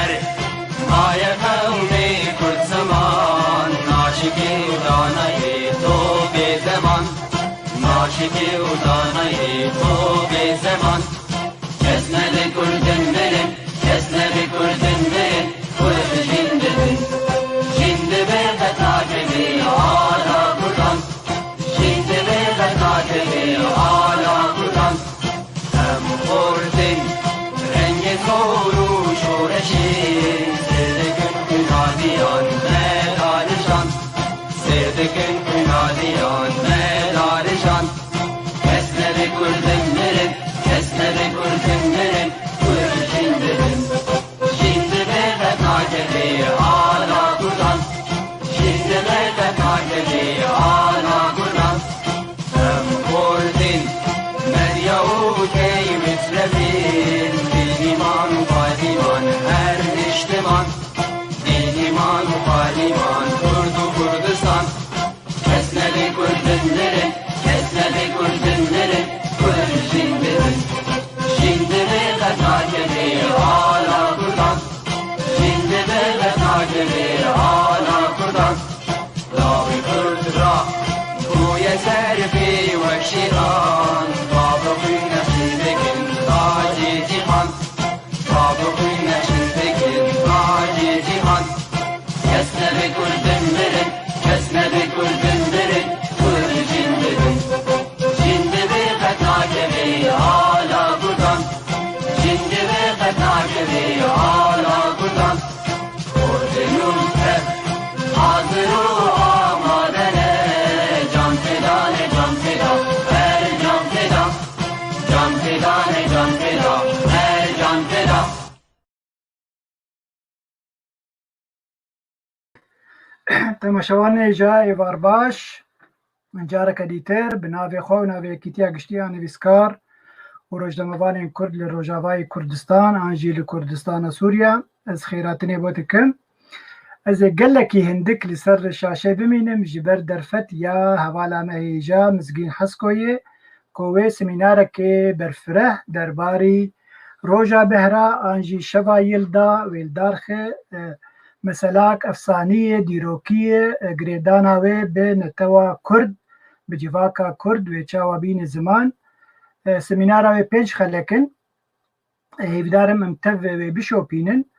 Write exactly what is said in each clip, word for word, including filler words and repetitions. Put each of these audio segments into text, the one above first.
Erê, maye qewmê Kurd ziman, naşikê û danayê to bê zeman. Naşikê û danayê to bê zeman. Kes nebe Kurdin mirin, kes nebe Kurdin mirin, Kurd jin dibin. Jin dibe qet nakeve ala Kurdan. Jin dibe qet nakeve ala Kurdan. Em xortin rengê zor û şoreşê, sêr dikin xwînaliyan me darijan. Sêr dikin xwînaliyan me darijan. Kes nebe Kurdin mirin, kes nebe Kurdin mirin, Kurd jin dibin. Jin dibe qet nakeve ala Kurdan. Jin dibe qet nakeve ala Kurdan. Em xortin, medya û key mitrefin, dîniman û padiman her niştiman. Dîniman û padiman, Kurd û Kurdistan. Kes nebe Kurdin mirin, kes nebe Kurdin mirin, Kurd jin dibin. Jin dibe qet nakeve ala Kurdan. Jin dibe qet nakeve ala Kurdan. Lawê Kurd ra bûye ser pê wek şêxan. Bavê xwîn nexşîn dikin tacê cîhan. Bavê xwîn nexşîn dikin tacê cîhan. Kes nebe Kurdin mirin, kes nebe Kurdin mirin, Kurd jin dibin. Jin dibe qet nakeve ala Kurdan. Jin dibe qet nakeve ala Kurdan. Kurdin û Kurd hazir û amade ne. Can feda ne, can feda, her can feda. Can feda ne, can feda, her can feda. Temaşevanê ca êvar baş. Careke dîtir bi navê xwe û navê Yekîtiya Giştî ya Nivîskar û Rojnamevanên Kurd li Rojavayê Kurdistan an jî li Kurdistana Sûriye ez xêratinê bo dikim. Ez ê gelekî hindik li ser şaşê bimînim ji ber derfet ya hevala me hêja Mizgîn Heskoyê ku wê semînarekê berfireh derbarî roja behra an jî şeva yilda wê li dar xe, e, meselak efsanî ye, dîrokî ye, e, girêdana wê bi netewa Kurd, bi civaka Kurd wê çawa bîne ziman. E, semînara wê pênc xelek in. E, hêvîdar im em tev wê bişopînin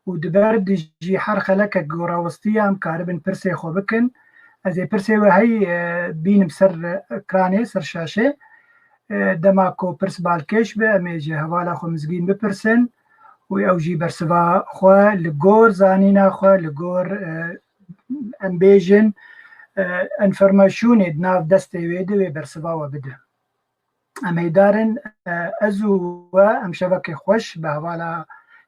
û di ber dijî her xelekek ku rawistiye em karibin pirsê xwe bikin. Ez ê pirsê we hey, e, bînim ser ekranê, ser şaşê. E, dema ku pirs balkêş be, em ê ji hevala xwe Mizgîn bipirsin û ew jî bersiva xwe li gor zanîna xwe, li gor, e, em bêjin, e, enfîrmasyonê di nav destê wê de wê bersiva we bide. Em hêdar in, e, ez û we em şevekê xweş bi hevala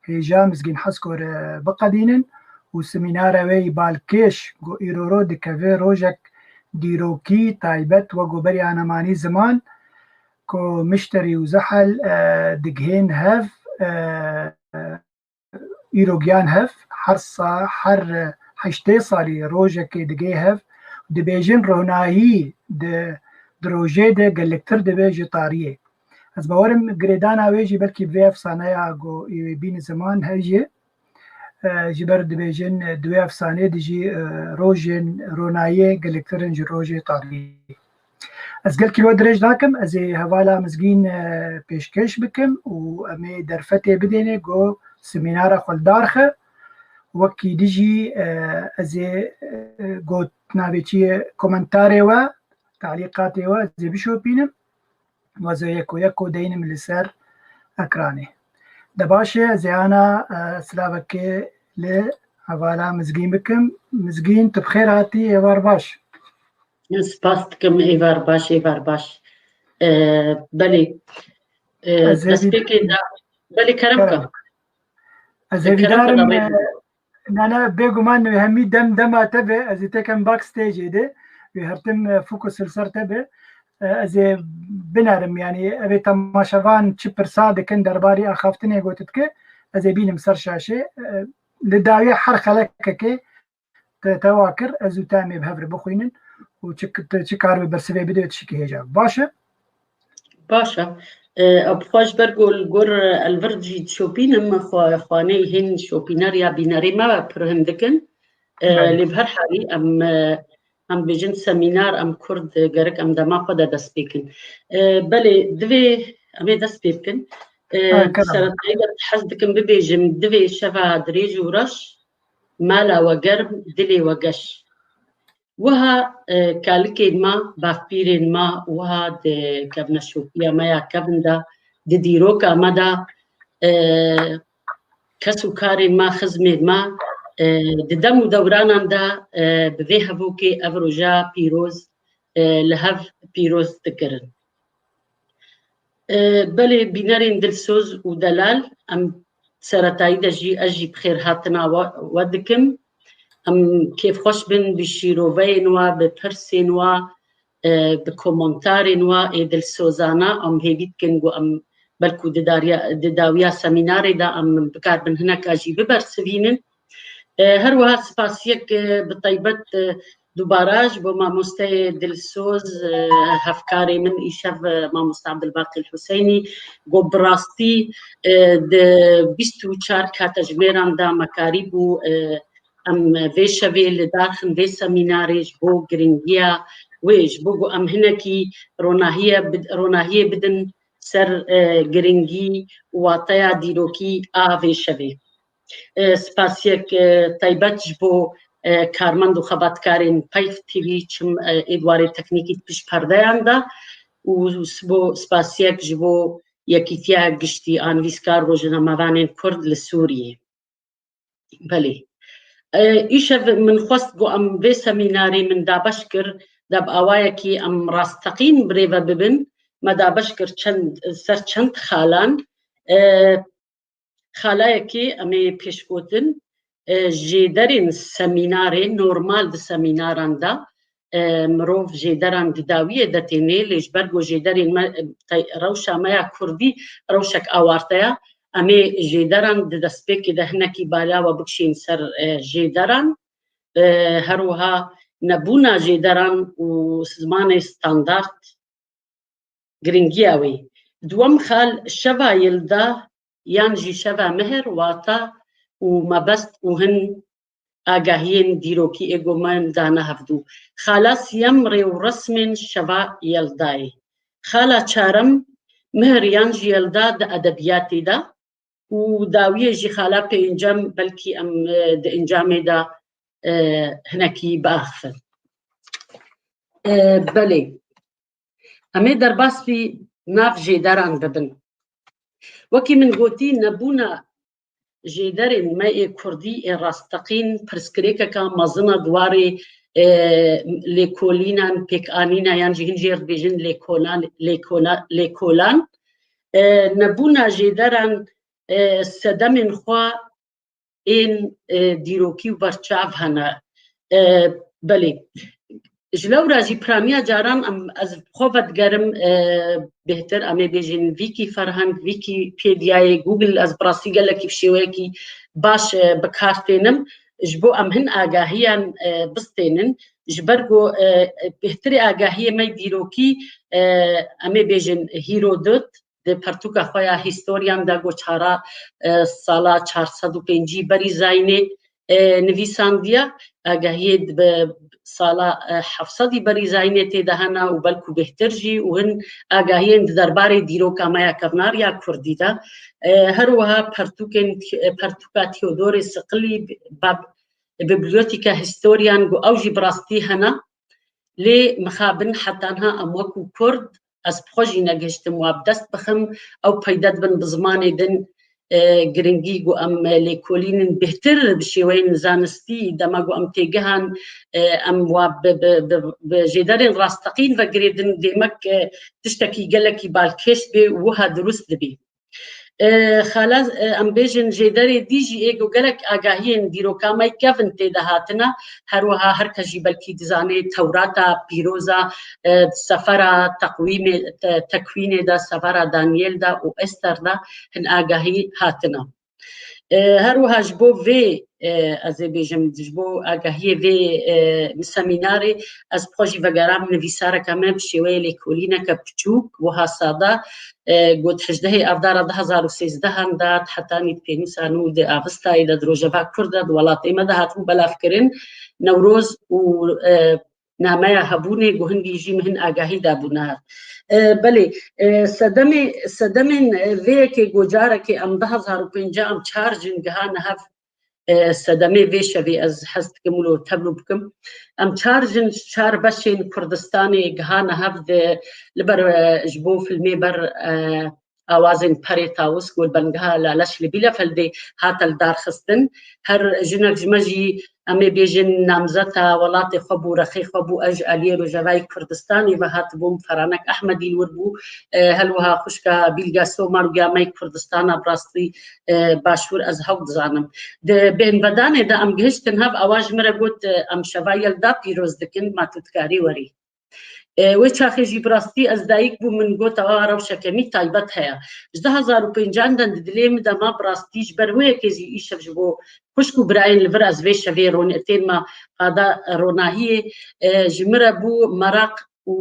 hêja Mizgîn Hesko re biqedînin û semînara wê yî balkêş ku îro ro dikeve rojek dîrokî taybet wek ku beriya nemanî ziman ku Mişterî û Zehel, e, digihên hev, e, îro giyan hev, her sa-, her heştê salî rojekê digê hev, dibêjin ronahî di, di rojê de gelektir dibe ji tariyê. Ez bawerim girêdana wê jî belkî vê efsaneya ku ê wê bîne ziman heye. E, ji ber dibêjin, e, di wê efsanê de jî, e, rojên ronahiyê gelektir in ji rojê tariyê. Ez gelkî we dirêj nakim, ez ê hevala Mizgîn, e, pêşkêş bikim û em ê derfetê bidênê ku semînara xwe li dar xe. Wekî dijî, e, ez ê, e, got navê çi ye, komentarê we, talîqatê we ez ê bişopînim. Weze yeko yeko deynim li ser ekranê. De baş e, ez ê ana, e, silavekê li hevala Mizgîn bikim. Mizgîn, tu bi xêr hatî, êvar baş. Spas dikim, êvar baş, êvar baş. E, belê. E, Ez ê destpêkê de, belê, kerem Kerem. ke. Ez Kerem hêvîdar im, ke, e, ne, ne, bêguman wê hemî dem dema te be, ez ê tekem backstageê de, wê hertim, e, fokus li ser te be. E, ez ê binerim, yanî ev ê temaşevan çi pirsa dikin derbarî axaftinê got dike, ez ê bînim ser şaşê. E, li dawî her xelekekê te, te wa kir, ez û te em ê bi hev re bixwînin û çi, çi kar bi bersivê bide, tişikî hêja. Baş e? Baş e. E, ew bi xwe ji ber ku li gor elvirt jî dişopînim, xwe-, xwaneyê hîn şopîner ya bînerê me pir hin dikin. E, Belê. Lê bi her halî em, e, em bêjin semînar, em Kurd, e, gerek em dema xwe de dest pê kin. E, belê, divê em ê dest pê bikin. E, Ha, kerem. Seretayî de hez dikim bibêjim, divê şeva dirêj û reş, mala we germ, dilê we geş. Wiha, e, kalikên me, bavpîrên me, wiha di kevneşopiya me ya kevin de, di dîroka me de, e, kes û karên me, xizmên me, e, di dem û dewranan de, e, bi vê hevokê ev roja pîroz, e, li hev pîroz dikirin. E, belê bînerên dilsoz û delal, em seretayî de jî, ez jî bi xêr hatina we, we dikim. Em kêfxweş bin bi şîroveyên we, bi pirsên we, e, bi komentarên we ê dilsozana. Em hêvî dikin ku em belkû di dariya, di dawiya semînarê de em bikarbin hineka jî bibersivînin. E, her wiha spasiyek, e, bi taybet, e, dubara ji bo mamosteyê dilsoz, e, hevkarê min îşev, e, mamoste Abdulbaqî Huseynî, got bi rastî, e, di bîst û çar katejmêran de me karîbû, e, em vê şevê li dar xin vê semînarê ji bo giringiya wê, ji bo ku em hinekî ronahiye bid-, ronahiyê bidin ser, e, giringî û wateya dîrokî a vê şevê. E, spasiyek, e, taybet ji bo, e, karmend û xebatkarên Peyv T V, çim, e, ê di warê teknîkî di pişt perdeyan de û sbo-, spasiyek ji bo Yekîtiya Giştî a Nivîskar Rojnamevanên Kurd li Sûriyê. Belê. E, îşev min xwest ku em vê semînarê min dabeş kir, de bi awayekî em rasteqîn birêve bibin, me dabeş kir çend, ser çend xalan. E, Xalayekê em ê pêşgotin, e, jêderên semînarê normal di semînaran de, e, mirov jêderan di dawiyê de tênê, lê ji ber ku jêderên me, e, tay-, rewşa me ya kurdî rewşek awarte ye, em ê jêderan di destpêkê de hinekî bala we bikişîn ser, e, jêderan. E, her wiha nebûna jêderan û zimanê standart giringiya wê. Duwem xal şeva Yilda yan jî şeva Mihir, wata û mebest û hin agahiyên dîrokî ê ku me dane hevdû. Xala siyem rê û resmên şeva Yeldayê. Xala çarem Mihir yan jî Yelda di edebiyatê de û dawiyê jî xala pêncem belkî em, e, di encamê de, e, hinekî biaxivin. E, belê. Em ê derbasî nav jêderan bibin. Wekî min gotî, nebûna jêderên me ê kurdî ê rasteqîn pirsgirêkeka mezin e di warê, e, lêkolînan, pêkanîna yan jî hin jê re dibêjin lêkolan, lêkola-, lêkolan. E, nebûna jêderan, e, sedemên xwe ên, e, dîrokî û berçav hene. E, belê. Ji lewra jî piraniya caran em, ez bi xwe vedigerim, e, bêhtir em ê bêjin Wîkî Ferheng, Wîkîpediyayê, Google, ez bi rastî gelekî bi şêweyekî baş, e, bi kar tênim. Ji bo em hin agahiyan, e, bistênin. Ji ber ku, e, bêhtirê agahiyê me dîrokî, e, em ê bêjin Hîrodot, di pertûka xwe ya Historian de ku çara, e, sala çar sed û pêncî berî zayînê, e, nivîsandiye. Agahiyê di bi sala, e, heft sedî berî zayînê tê de hene û belkû bêhtir jî û hin agahiyên di derbarê dîroka me ya kevnar ya kurdî de. E, her wiha pertûkên, e, pertûka Theodorê Siqilî, bab-, Bibliyotîka Historian ku ew jî bi rastî hene. Lê mixabin heta niha em wekû kurd, ez bi xwe jî negihiştim wa bi dest bixim, ew peyde dibin bi zimanê din, e, giringî ku em, e, lêkolînin bêhtir bi şêweyên zanistî, dema ku em têgihan, e, em wa bi, bi, bi, bi jêderên rasteqîn ve girêdin, dêmek, e, tiştekî gelekî balkêş bê û wiha dirust dibî. E, xala, e, em bêjin jêderê dî jî ê ku gelek agahiyên dîroka me kevin tê de hatine, her wiha her kes jî belkî dizane Tewrata Pîroza, e, sefera teqwîmê, te-, tekwînê de, sefera Daniel de û Ester de hin agahî hatine. E, her wiha ji bo vê, e, ez ê bêjim, ji bo agahiyê vê, e, semînarê, ez bi xwe jî vegeram nivîsareke me bi şêweyê lêkolîneke piçûk, wiha sade, e, got hejdehê Avdara du hezar û sêzdeh de, hetanî di pênûsa nû di Avistayê de, di Rojeva Kurd de, di welatê me de hatibû belavkirin, Newroz û, e, nameya hebûnê, ku hingî jî min hin agahî dabûne hev. E, belê, e, sedemê, sedemên, e, vê yekê, ku carekê em du hezar û pêncî em çar jin gihane hev, e, sedemê vê şevê ez hez dikim wilo tevlû bikim. Em çar jin, çar beşên Kurdistanê gihane hev di, li ber, e, ji bo filmê ber, e, Awazên Perê Tawus, ku li bengeha Laleş li Bielefeldê hate lidarxistin. Her jinek ji me jî, em ê bêjin, namzeta welatê xwe bû, rexê xwe bû, ev ji aliyê Rojavayê Kurdistanê ve hatibûn, Feranek Ehmedî li wir bû, e, her wiha xwişka Bîlga Somar û ya me yê Kurdistana bi rastî, e, başûr ez hew dizanim. Di bêhnvedanê de em gihiştin hev, awa ji min re got, e, em şeva yelda pîroz dikin, ma tu dikarî werî. E, wê çaxê jî bi rastî ez dayik bûm, min got, ewa rewşeke mî taybet heye. Ji du hezar û pêncan de di dilê min de ma, bi rastî ji ber wê yekê jî îşev ji bo xwişk û birayên li vir ez vê şevê ron-, tên me qada ronahiyê, e, ji min re bû meraq û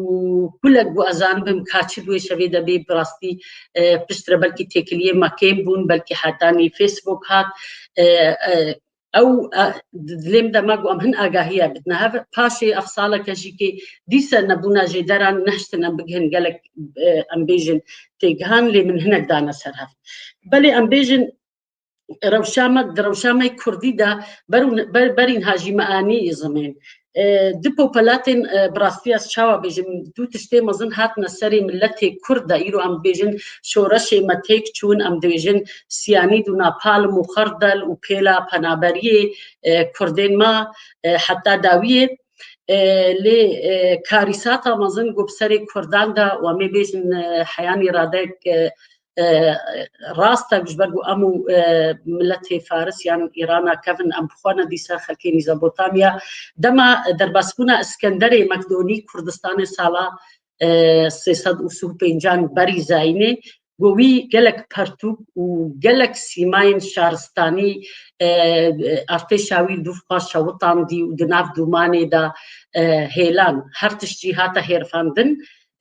kulek bû ez zanibim ka çi di wê şevê de bê, bi rastî, e, piştre belkî têkiliyê me kêm bûn, belkî hetanî Facebook hat, e, e, ew, e, di dilê min de me got em hin agahiya bidine hev. Paşê ev saleke jî kê dîse nebûna jêderan nehiştin em bigihin gelek, e, em bêjin têgihan, lê min hinek dane ser hev. Belê em bêjin rewşa me, di rewşa me kurdî de ber û, ber, berîn ha jî me anî zimên. E, di popelatên, e, bi rastî ez çawa bêjim, du tiştê mezin hatine serê miletê kurd de, îro em bêjin şoreşê me têk çûn, em dibêjin siyanîd û napalm û xerdel û pêla penaberiyê, e, kurdên me, e, heta dawiyê, e, lê, e, karîsata mezin ku bi serê kurdan de, û em ê bêjin, e, heyanî radek, e, e, rast e, ji ber ku em û, e, miletê Faris yan Îrana kevin, em bi xwe ne dîsa xelkê Mîzopotamya. Dema derbasbûna Iskenderê Makdonî Kurdistanê sala, e, sê sed û sî û pêncan berî zayînê, ku wî gelek pertûk û gelek sîmayên şaristanî, e, artêşa wî dûv xwe şewitandî û di nav dûmanê de, e, hêlan. Her tişt jî hate hêrfandin.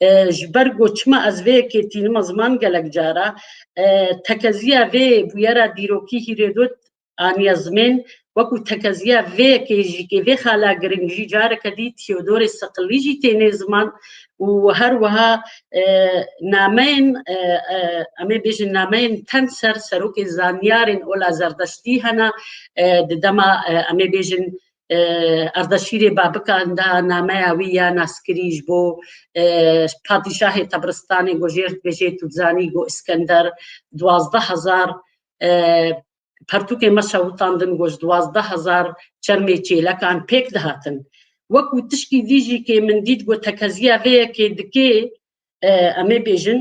E, ji ber ku çima ez vê yekê tînime ziman gelek cara, e, tekeziya vê bûyera dîrokî Hîrodot aniye zimên, wekû tekeziya vê yekê jî kê vê xala giring jî careke dî Theodorê Seqilî jî tênê ziman û her wiha, e, nameyên, e, e, em ê bêjin nameyên Tenser, serokê zanyarên Ola Zerdeştî hene, e, di dema, e, em ê bêjin, e, Ardeşîrê Babikan de nameya wî ya naskirî ji bo, e, padîşahê Tebristanê ku jêr dibêjê, tu dizanî ku Îskender duwazdeh hezar, e, pertûkê me şewitandin ku ji duwazdeh hezar çermê çêlekan pêk dihatin. Wekû tişkî dî jî kê min dît ku tekeziya vê yekê dikê, e, em ê bêjin,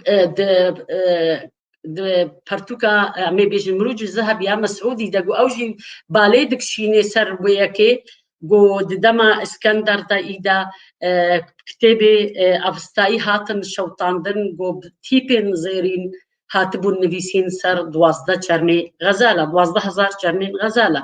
e, di, e, di pertûka, e, em ê bêjin Mirûcî Zeheb ya Mesûdî de ku ew jî balê dikişînê ser wê yekê, ku di dema Îskender de îda, e, kitêbê, e, Avistayî hatin şewitandin, ku bi tîpên zêrîn hatibûn nivîsîn ser duwazdeh çermê xezala, duwazdeh hezar çermên xezala.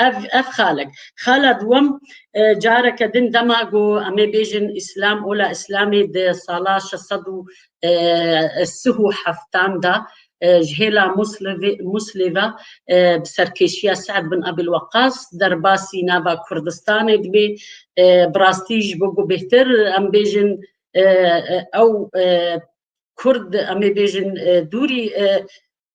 Ev, ev xalek. Xala duwem, e, careke din dema ku em ê bêjin Îslam, ola Îslamê di sala şeş sed û, e, sih û heftan de, e, ji hêla Muslivê-, Muslê ve, e, bi serkêşiya Se'd bin Ebil Weqqas derbasî nava Kurdistanê dibê. E, bi rastî ji bo ku bêhtir em bêjin, e, e, ew, e, Kurd, em ê bêjin, e, dûrî, e,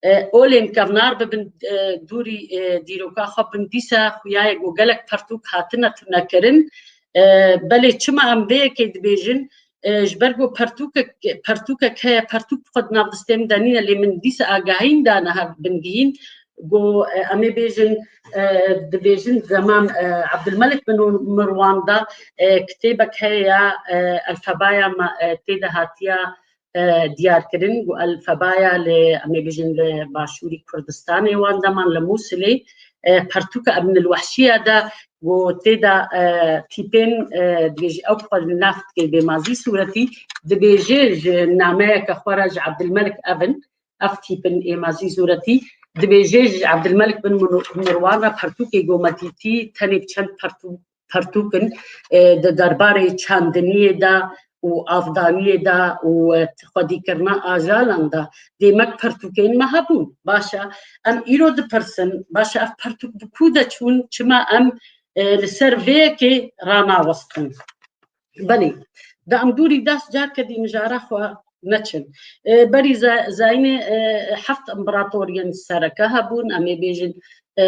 e, olên kevnar bibin, e, dûrî, e, dîroka xwe bin. Dîsa xuya ye ku gelek pertûk hatine tunekirin. E, belê çima em vê yekê dibêjin? E, ji ber ku pertûkek, pertûkek heye, pertûk bi xwe di nav distê min de nîne, lê min dîsa agahîn dane hev bingihîn, ku, e, em ê bêjin, e, dibêjin zeman, e, Abdulmelik bin Mirwan de, e, kitêbek heye ya, e, elfebaya me, e, tê de hatiya, e, diyar kirin, ku elfebaya li, em ê bêjin, li başûrî Kurdistanê wan deman li Mûsilê, e, pertûka Ibn el-Wehşiya de, ku tê de, e, tîpên, e, dibêje, ew xwe li nav dike bê mazî sûretî, dibêje ji nameyeke xwe re ji Abdulmelik ev in, ev tîpin ê mazî sûretî, dibêje ji Ebdilmelik bin Munu-, Mirwan re pertûkê go me dîtî, tenê çend pertûk, pertûk in, e, di derbarê çandiniyê de û avdaniyê de û, e, xwedîkirina ajalan de, dêmek pertûkên me hebûn. Baş e, em îro dipirsin, baş e, ev pertûk bi ku de çûn, çima em, e, li ser vê yekê ranawestin? Belê, da em dûrî dest carke dî mijara xwe neçin. E, berî ze-, zayînê, e, heft împeratoriyên sereke hebûn, em ê bêjin, e,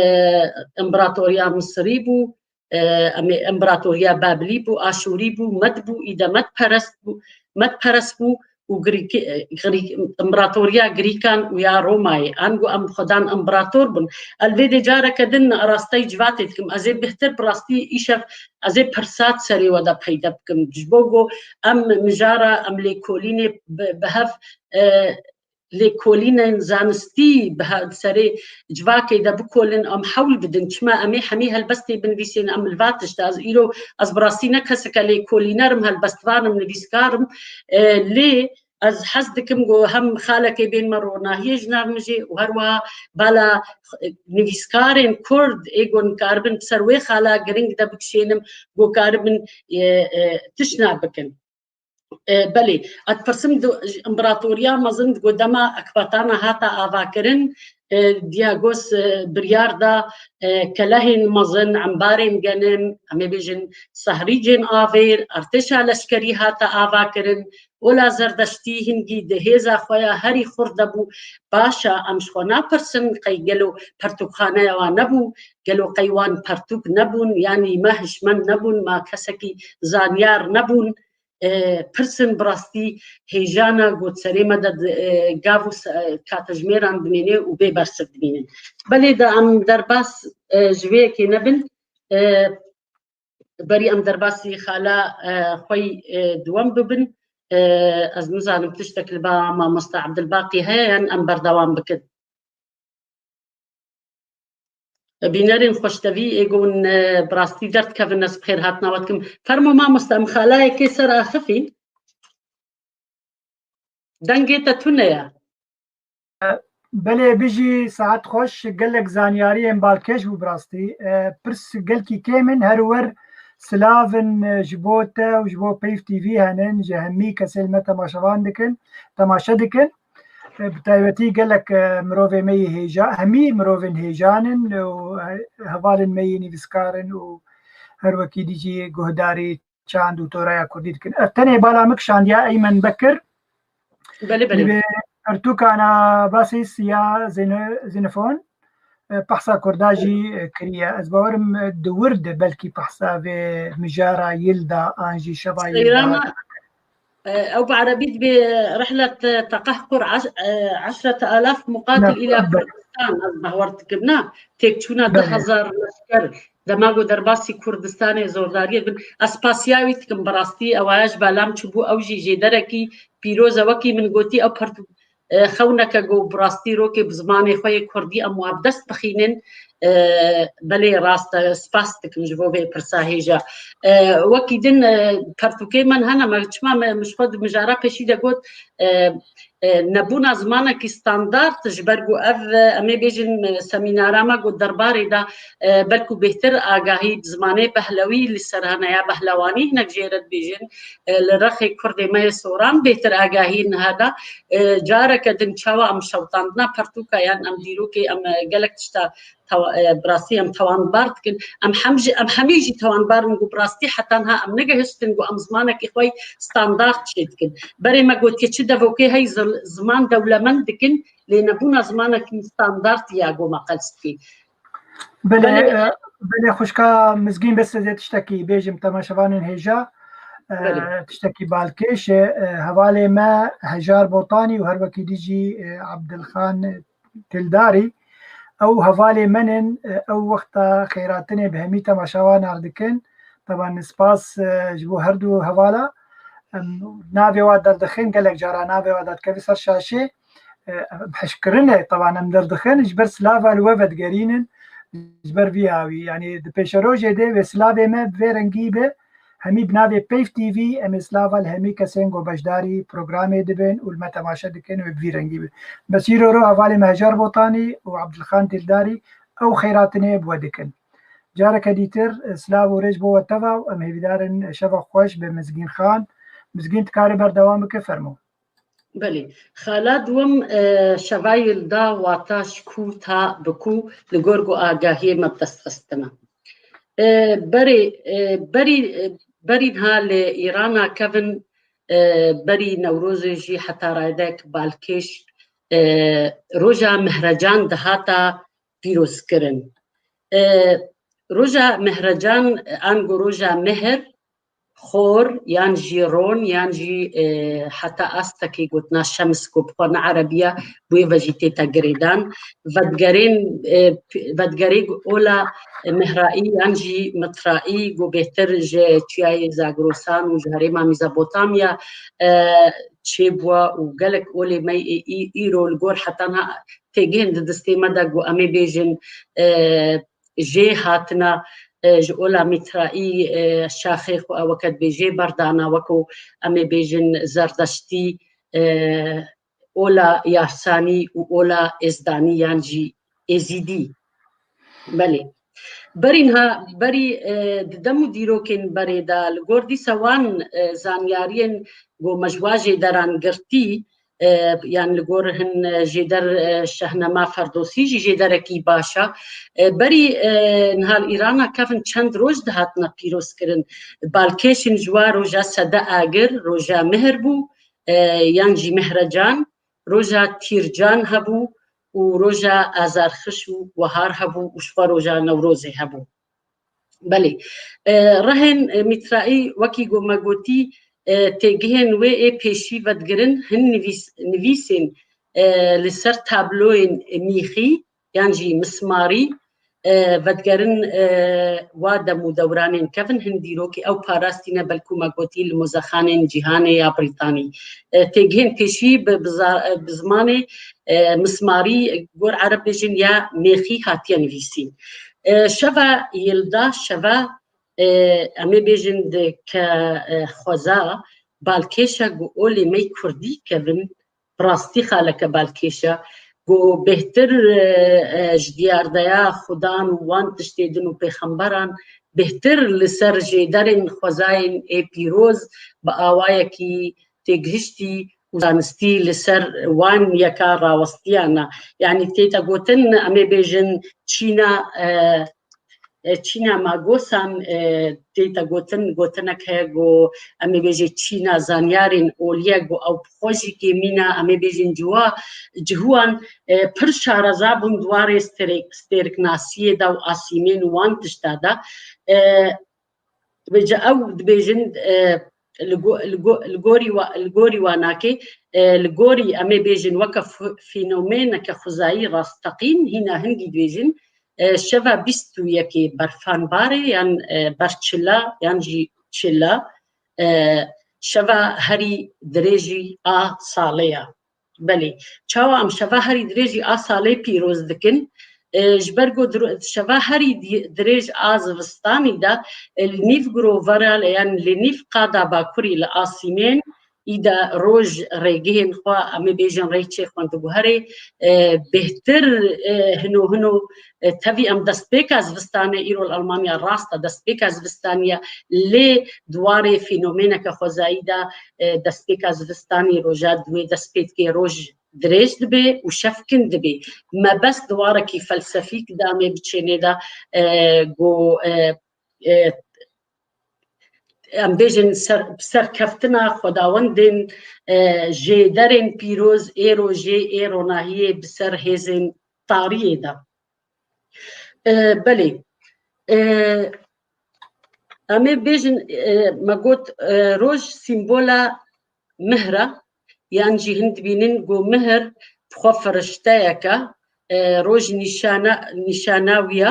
împeratoriya Misirî bû, e, em ê împeratoriya Babilî bû, Aşûrî bû, Med bû, îde Medperest bû, Medperest bû û Grîkî-, e, Grîk-, împeratoriya Grîkan û ya Romayê. Ango em xwedan împerator bûn. El vê dê careke din rastey civatê dikim. Ez ê bihtir bi rastî îşev ez ê pirsa di serê we de peyde bikim. Ji bo ku em mijara, em lêkolînê bi, bi hev, e, lêkolînên zanistî bi he-, di serê civakê de bikolin, em hewl bidin. Çima em ê hemî helbestê binivîsên em li va tişt de. Ez îro, ez bi rastî ne keseke lêkolîner im, helbestvan im, nivîskar im. E, lê ez hez dikim ku hem xalekê bên me ronahiyê ji nav min jê û her wiha bala nivîskarên Kurd ê ku nikaribin ser wê xala giring de bikişênim, ku karibin, e, e, tişna bikin. E, belê, ez dipirsim, di, împeratoriya mezin di ku dema Ekbatana hate avakirin, e, Diagos, e, biryar da, e, kelehên mezin, embarên genim, em ê bêjin sehrîcên avêr, artêşa leşkerî hate avakirin, ola Zerdeştî hingî di hêza xwe ya herî xurt de bû. Baş e, em ji xwe napirsin, qey gelo pertûkxaneya wan nebû, gelo qey wan pertûk nebûn, yanî me hişmend nebûn, me kesekî zanyar nebûn. E, pirsin bi rastî hêjana got serê me de di, e, gav û se-, e, katejmêran dimêne û bê bersiv dimînin. Belê de em derbas, e, ji vê yekê nebin, e, berî em derbasî xala, e, xwey, e, duwem bibin, e, ez nizanim tiştek li ba mamosta Ebdilbaqî heye yan em berdewam bikin. Bînerên xweştevî ê gon, e, bi rastî derdikevin, ez bi xêr hatina we dikim. Fermo mamoste, em xalayekê ser axifîn. Dengê te tune ye. Belê, bijî, saet xweş, gelek zanyariyên balkêş bû bi rastî. E, pirs gelkî kêm in, her wer silav in, e, ji bo te û ji bo Peyv T V henin, ji hemî kesên me temaşevan dikin, temaşe dikin. E, bi taybetî gelek, e, mirovê me yê hêja, hemî mirovên hêjan in û, e, hevalên me yê nivîskar in û her wekî dî jî guhdarî çand û toraya kurdî dikin. Ev tenê bala min kişandiya Eymen Bekir. Belê, belê. Divê pirtûkana Basîs ya Zêne-, Xenofon, e, pehsa kurda jî, e, kiriye. Ez bawerim, e, di wir de belkî pehsa vê mijara Yilda an jî şeva Yilda. Seyrana, e, ew bi erebî dibê rihlet, e, teqehqur eş-, e, eşrete alaf muqatil îla Kurdistan, ez behwer dikim, na? Têkçûna du hezar leşker. Dema ku derbasî Kurdistanê zordariyê bin, ez spasiya wî dikim bi rastî, ew aya ji belam çûbû, ew jî jêderekî pîroz e. Wekî min gotî, ew pertû-, e, xewneke ku bi rastî rokê bi zimanê xwe yê kurdî em wa bi dest bixînin, e, belê rast e, spas dikim ji bo vê pirsa hêja. E, wekî din, e, pertûkê min hene, me çima me, min ji xwe di mijara pêşî de got, e, e, nebûna zimanekî standard, ji ber ku ev, e, em ê bêjin, e, semînara me ku derbarê de, e, belkû bêhtir agahî bi zimanê behlewî li ser hene ya behlewanî, hinek jê re dibêjin, e, li rexê kurdê me yê soran bêhtir agahî niha da, e, careke din çawa em şewitandina pertûka yan em dîrokê em, e, gelek tişta tawa-, e, bi rastî em tawanbar dikin. Em hem jî, em hemî jî tawanbar in ku bi rastî heta niha em negihiştin ku em zimanekî xwe standard çê dikin. Berê me gotiye çi devokê hey zil-, ziman dewlemend dikin, lê nebûna zimanekî standard ya ku me qels dikî. Belê, belê, e, belê xwişka Mizgîn, bes ez ê tiştekî bêjim temaşevanên hêja. E, belê. Tiştekî balkêş e, e, hevalê me Hejar Botanî û her wekî dî jî, e, Abdilxan Tildarî. Ew hevalê min in, e, ew wexta xêratinê bi hemî temaşevanan dikin. Teban spas, e, ji bo her du hevala. Em, navê wa derdixin, gelek cara navê wa derdikeve ser şaşê. E, hişkirin e, teban em derdixin, ji ber silava li we vedigerînin, ji ber vî hawî. Yanî di pêşerojê de wê silavê me bi vê rengî be, Hemî bi navê Peyv T V, em ê slava li hemî kesên ku beşdarî programê dibin û li me temaşe dikin wê bi vî rengî bin. Mesîr Oro, hevalê me Hejar Botanî û Abdulxan Dîldarî ew xeyratinê bi we dikin. Careke dîtir, e, silav û rêz bo we teva û em hêvîdar in şeva xweş bi Mizgîn Xan. Mizgîn, dikarî berdewam bike, fermo. Belê. Xala duwim, e, şeva yilda wata ji ku ta bi ku li gor ku agahiyê me bi dest xistine. E, berê, e, berî, e, berî niha li Îrana kevin, e, berî Newrozê jî heta rayedek balkêş, e, roja Mehrecan dihata pîrozkirin. E, roja Mehrecan, ango roja Mehr, xor, yan jî ron, yan jî, e, heta astekê gotina şems ku bi xwe ne erebiya, bi wê ve jî tête girêdan. Vedigerên, e, p-, vedigerê ola, e, Mehraî yan jî Mitraî ku bêhtir ji çiyayê Zagrosan û ji herêma Mîzopotamya, e, çêbûwa û gelek olê me yê î-, îro li gor heta niha têgihên di distê me de ku em ê bêjin, e, jê hatina, e, ji ola Mîtraî, e, şaxê xwe weke dibê jê berdana, weko em ê bêjin Zerdeştî, e, ola Yarsanî û ola Êzdanî yan jî Êzîdî. Belê. Berî niha, berî, e, di dem û dîrokên berê de li gor dîsa wan, e, zanyariyên ku me ji wa jêderan girtî, e, yan li gor hin, e, jêder, e, Şehnema Ferdosî jî jêderekî baş e. E, berî, e, niha li Îrana kevin çend roj dihatine pîrozkirin. Balkêşin ji wa roja Sede Agir, roja Mehr bû, e, yan jî Mehrecan, roja Tîrcan hebû û roja Azarxiş û Wehar hebû û ji xwe roja Newrozê hebû. Belê. E, rehên, e, Mîtraî, wekî ku me gotî, e, têgihên wê ê pêşî vedigirin hin nivîs-, nivîsên, e, li ser tabloyên mîxî yan jî mismarî, e, vedigerin, e, wa dem û dewranên kevin hin dîrokê ew parastîne, belkû me gotî li mozexanên cîhanê ya Brîtanî. E, têgihên pêşî bi, bi za-, bi zimanê, e, mismarî, gor ereb bêjin ya mêxî hatiye nivîsîn. E, şeva yilda, şeva, e, em ê bêjin di ke, e, xweza balkêşa ku olê me yê kurdî kevin, bi rastî xaleke balkêşa ku bêhtir, e, e, ji diyardeya Xudan û wan tiştê din û pêxemberan bêhtir li ser jêderên xwezayên ê pîroz bi awayekî têgihiştî û zanistî li ser wan yeka rawestiyana. Yanî tête gotin, em ê bêjin çîna, e, e, çîna magosan, e, tête gotin, gotinek heye ku em ê bêjin çîna zanyarên olî ye ku ew bi xwe jî kêmî ne, em ê bêjin ciwa, cihuan, e, pir şareza bûn di warê stêrek-, stêriknasiyê de û asîmên û wan tişta de. E, Vêca ew dibêjin, e, li go-, li go-, li gorî wa-, li gorî wanakê, e, li gorî em ê bêjin weke f-, fenomeneke xwezayî rasteqîn, hîna hingî dibêjin, e, şeva bîst û yekê berfan barê yan, e, berçila yan jî çila, e, şeva herî dirêjî a salê ya. Belê. Çawa em şeva herî dirêjî a salê pîroz dikin? E, ji ber ku dir-, şeva herî di-, dirêj a zivistanî de, e, li nîv girovera, yan li nîv qada bakurî li asîmên, î de roj rêgihên xwe, em ê bêjin rêçê xwe diguherê, e, bêhtir, e, hino hino, e, tevî em destpêka zivistanê, îro li Almanya rast e, destpêka zivistanî ye, lê di warê fenomeneke xwezayî de, e, destpêka zivistanî roja di wê dest pê dike, roj dirêj dibe û şev kin dibe. Mebest di warekî felsefîk de em ê biçênê de, e, ku, e, e, em bêjin ser, serkeftina xwedawendên, e, jêderên pîroz ê rojê, ê ronahiyê bi ser hêzên tariyê de. E, belê. E, em ê bêjin, e, me got, e, roj sîmbola mihra, yan jî hin dibînin ku mihir bi xwe firişteyeke, e, roj nîşana, nîşana wî ye.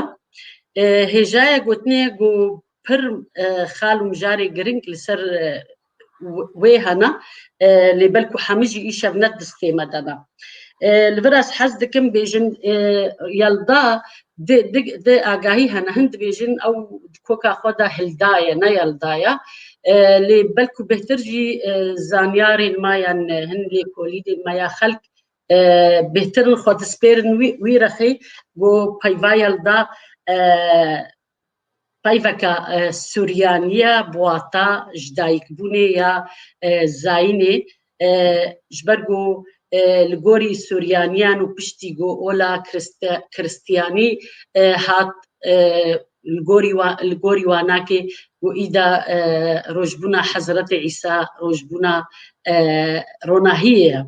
E, hêjaya gotinê ku pir, e, xal û mijarê giring li ser, e, w-, wê hene, e, lê belku hemî jî îşev ne distê me de ne. E, li vir ez hez dikim bêjim, e, Yelda di, di, di agahî hene, hin dibêjin ew di koka xwe de hildaye, ne Yelda ye. E, lê belku bêhtir jî, e, zanyarên me yan, e, hin lêkolînên me ya xelk, e, bêhtir in xwe dispêrin wî, wî rexê, ku peyva Yelda, e, peyveka, e, Suryaniya, bi wata ji dayikbûnê ya, e, zayînê, e, ji ber ku, e, li gorî Suryaniyan û piştî ku ola Kiriste-, Kiristiyanî, e, hat, e, li gorî wa-, li gorî wanakê ku îda, e, rojbûna Hezretê Îsa, rojbûna, e, ronahiyê ye.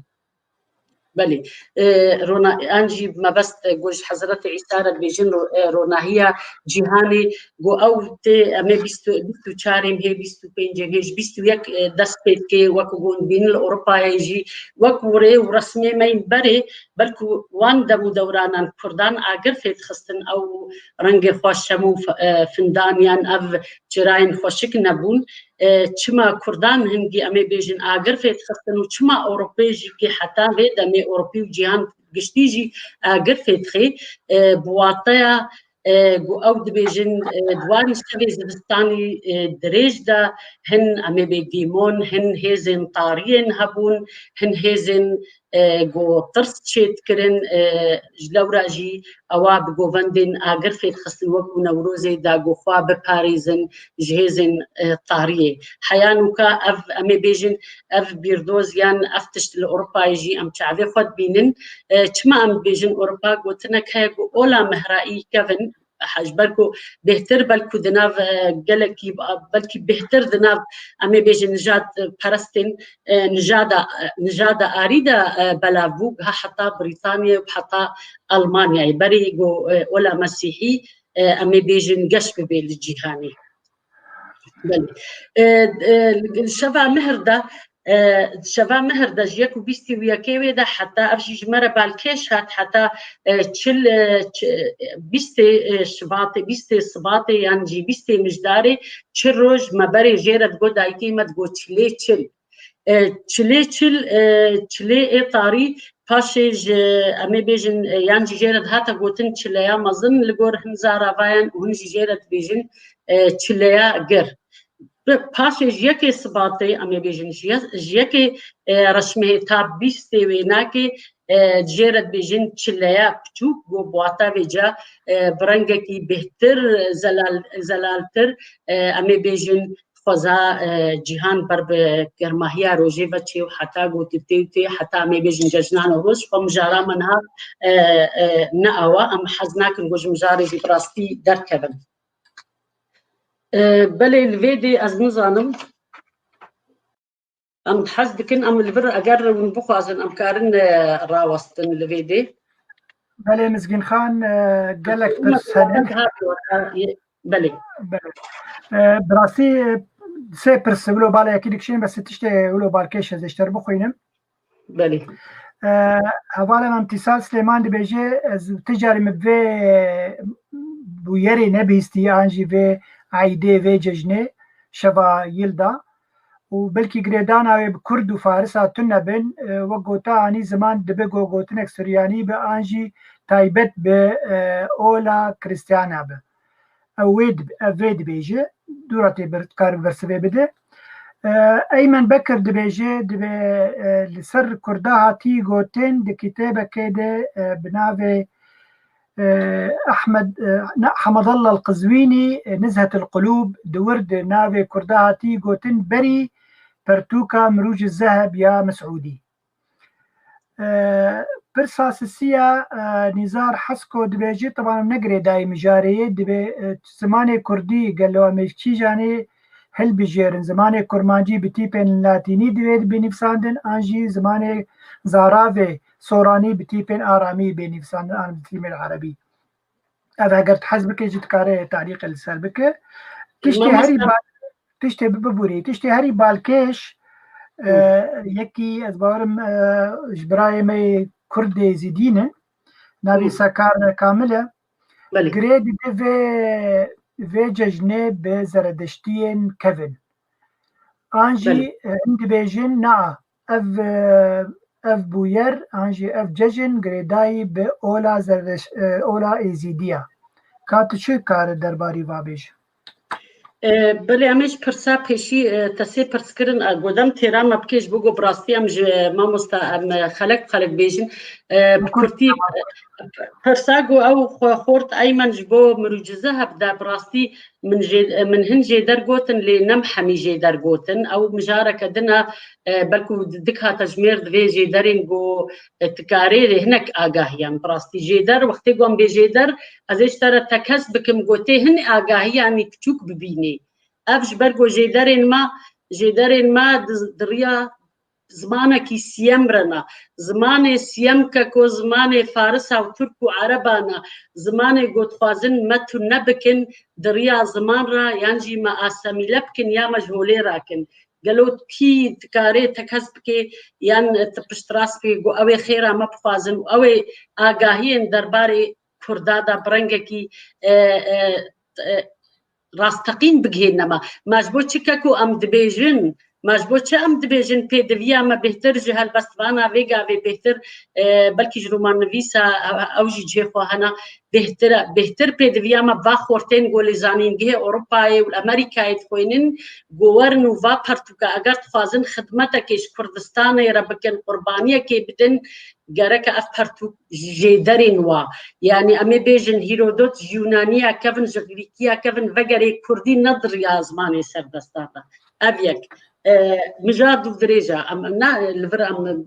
Belê. E, rona-, an jî mebest, e, ku ji Hezretê Îsa re dibêjin ro-, e, ronahiya cîhanê, ku ew tê, em ê bîst, bîst û çarê mehê, bîst û pêncê mehê, ji bîst û yek, e, dest pê dike, wek ku hûn dibînin li Ewropayê jî, wek rê û resmê me yên berê, belku wan dem û dewranan Kurdan agir fê dixistin, ew rengê xweş, şem û f-, e, findan yan ev çirayên xweşik nebûn. E, çima Kurdan hingî em ê bêjin agir fê dixistin û çima Ewropê jî kê heta vê demê Ewropî û cîhan giştî jî agir fê dixê, e, bi wateya, e, ku ew dibêjin, e, di wan şevê zivistanî, e, dirêj de hin em ê bê dîmon, hin hêzên tariyên hebûn, hin hêzên e, ku tirs çêdikirin, e, ji lewra jî ewa bi govendên agir fê dixistin, wekû Newrozê da ku xwe biparêzin ji hêzên, e, tariyê. Heya nûka ev, em ê bêjin, ev bîrdoz yan ev tişt li Ewropayê jî em çavê xwe dibînin. E, çima em dibêjin Ewropa? Gotinek heye ku ola mehraî kevin, ji ber ku bêhtir belku di nav, e, gelekî, belkî bêhtir di nav, em ê bêjin nijad, e, perestên, e, nijada, e, nijada arî de, e, belav bû, ha heta Brîtanyayê û heta Almanyayê. Berê ku, e, ola mesîhî, e, em ê bêjin geş bibe li cîhanê. Belê. E, e, li şeva mehir de, e, şeva mehir de ji yek û bîstî û yekê wê de heta ev jî ji me re balkêş hat, heta, e, çil, e, ç-, bîstê, e, şivatê, bîstê sibatê yan jî bîstê mijdarê çil roj me berê jê re digot dayikê me digot çilê çil. E, çilê çil, e, çilê ê tarî paşê ji, em ê bêjin, e, yan jî jê re dihate gotin çileya mezin li gor hin zaravayan û hin jî jê re dibêjin, e, çileya gir. Bi paşê ji yekê Sibatê, em ê bêjin ji ye-, ji yekê, e, Reşmehê ta bîstê wênakê, e, jê re dibêjin çileya piçûk, ku bi wata vê ca, e, bi rengekî bêhtir, zelal, zelaltir, e, em ê bêjin xweza, e, cîhan ber bi germahiya rojê ve çê û heta ku tu tê û tê, heta em ê bêjin cejna Newroz, xwe mijara me niha, e, e, ne awa, em hez nakin ku ji mijarê jî bi rastî derkevin. E, belê li vê dê ez nizanim. Em hez dikin, em li vir eger hûn bixwazin, em karin, e, rawestin li vê dê. Belê Mizgîn Xan, e, gelek pirs hene. Belê. Belê. E, bi rastî, e, sê pirs wilo bala yekî dikişînim, bes tiştê wilo balkêş ez ê ji te re bixwînim. Belê. E, hevalê me Îmtîsal Silêman dibêje, ez ti carî min vê bûyerê nebihîstî, an jî vê eydê, vê cejnê, şeva Yilda. Û belkî girêdana wê bi kurd û farisa tune bin, e, wek gota anî ziman dibe go-, gotinek suryanî be, an jî taybet bi, e, ola kristiyana be. Ew wê dib-, ev vê dibêje, dûra tê ber-, dikare bersivê bide. E, Eymen Bekir dibêje, dibe, e, li ser kurda hatî gotin di kitêbekê de, e, bi navê, e, Ehmed, e, ne, Hemedallah El-Qizwînî, e, Nizhet El-Qulûb, di wir di navê kurda hatî gotin berî pertûka Mirûc Zeheb ya Mesûdî. E, pirsa sisiya, e, Nîzar Hesko dibêje, teban ne girêdayî mijarê ye, dibê, e, zimanê kurdî gelo em ê kîjanê hilbijêrin? Zimanê kurmancî bi tîpên latînî divê bê nivîsandin, an jî zimanê zaravê soranî bi tîpên aramî bê nivîsandin, an bi tîpên erebî? Ev eger tu hez bike jî dikare talîqê li ser bike. Tiştê herî ba-, tiştê bi-, bibûrê, tiştê herî balkêş, e, yekî ez bawerim, e, ji birayê me yê Kurd ê Êzîdî ne. Navê Sekar Kamil e. Belê. Girê dide vê, vê cejnê bi zeredeştiyên kevin. An jî, belê, e, hin dibêjin, na, ev, e, ev bûyer an jî ev cejn girêdayî bi ola zerdeş, e, ola êzîdiya. Ka tu çi kare derbarî va bêjî? E, belê em ê ji pirsa pêşî, e, te sê pirs kirin, e, godem têra me bikê ji bo ku bi rastî em ji mamosta em, e, xelek xelek bêjin. E, bi kurtî, e, pirsa ku ew xwe xort Eymen ji bo mirûcize hebde, bi rastî min jê, min hin jêder gotin, lê nem hemî jêder gotin. Ew mijareke din e, e, belkû dik hate ji mêr divê jêderên ku, e, tu karê hinek agahiyan. Bi rastî jêder, wextê ku em bê jêder, ez ê ji te re tekez bikim, ku tê hin agahiyanî piçûk bibînê. Ev ji ber ku jêderên me, jêderên me di, di riya zimanekî siyem re ne. Zimanê siyem ke ku zimanê Farisa û Tirk û Ereban e, zimanê ku dixwazin me tune bikin di riya ziman re, yan jî me asemîle bikin ya me ji holê rakin. Gelo kî dikarê tekez bike yan tu piştrast bike ku ew ê xêra me bixwazin û ew ê agahiyên derbarê Kurda de bi rengekî, e, e, e, rasteqîn bigihêne me. Me ji bo çi ke ku em dibêjin, me ji bo çi em dibêjin pêdiviya me bêhtir ji helbestvana vê gavê bêhtir, e, belkî ji romannivîsa, e, ew jî cihê xwe hene, bêhtir e. Bêhtir pêdiviya me va xortên ku li zanîngehê Ewropayê û li Amerîkayê dixwînin, ku werin û va pertûka eger dixwazin xidmetekê ji Kurdistanê re bikin, qurbaniyekê bidin, gereke ev pertûk ji jêderên wa, yanî em ê bêjin Hîrodot ji Yûnaniya kevin, ji Grîkiya kevin, vegerê Kurdî ne di riya zimanê serdestan de. Ev yek. E, mija dûvdirêj e, em, em ne li vir em,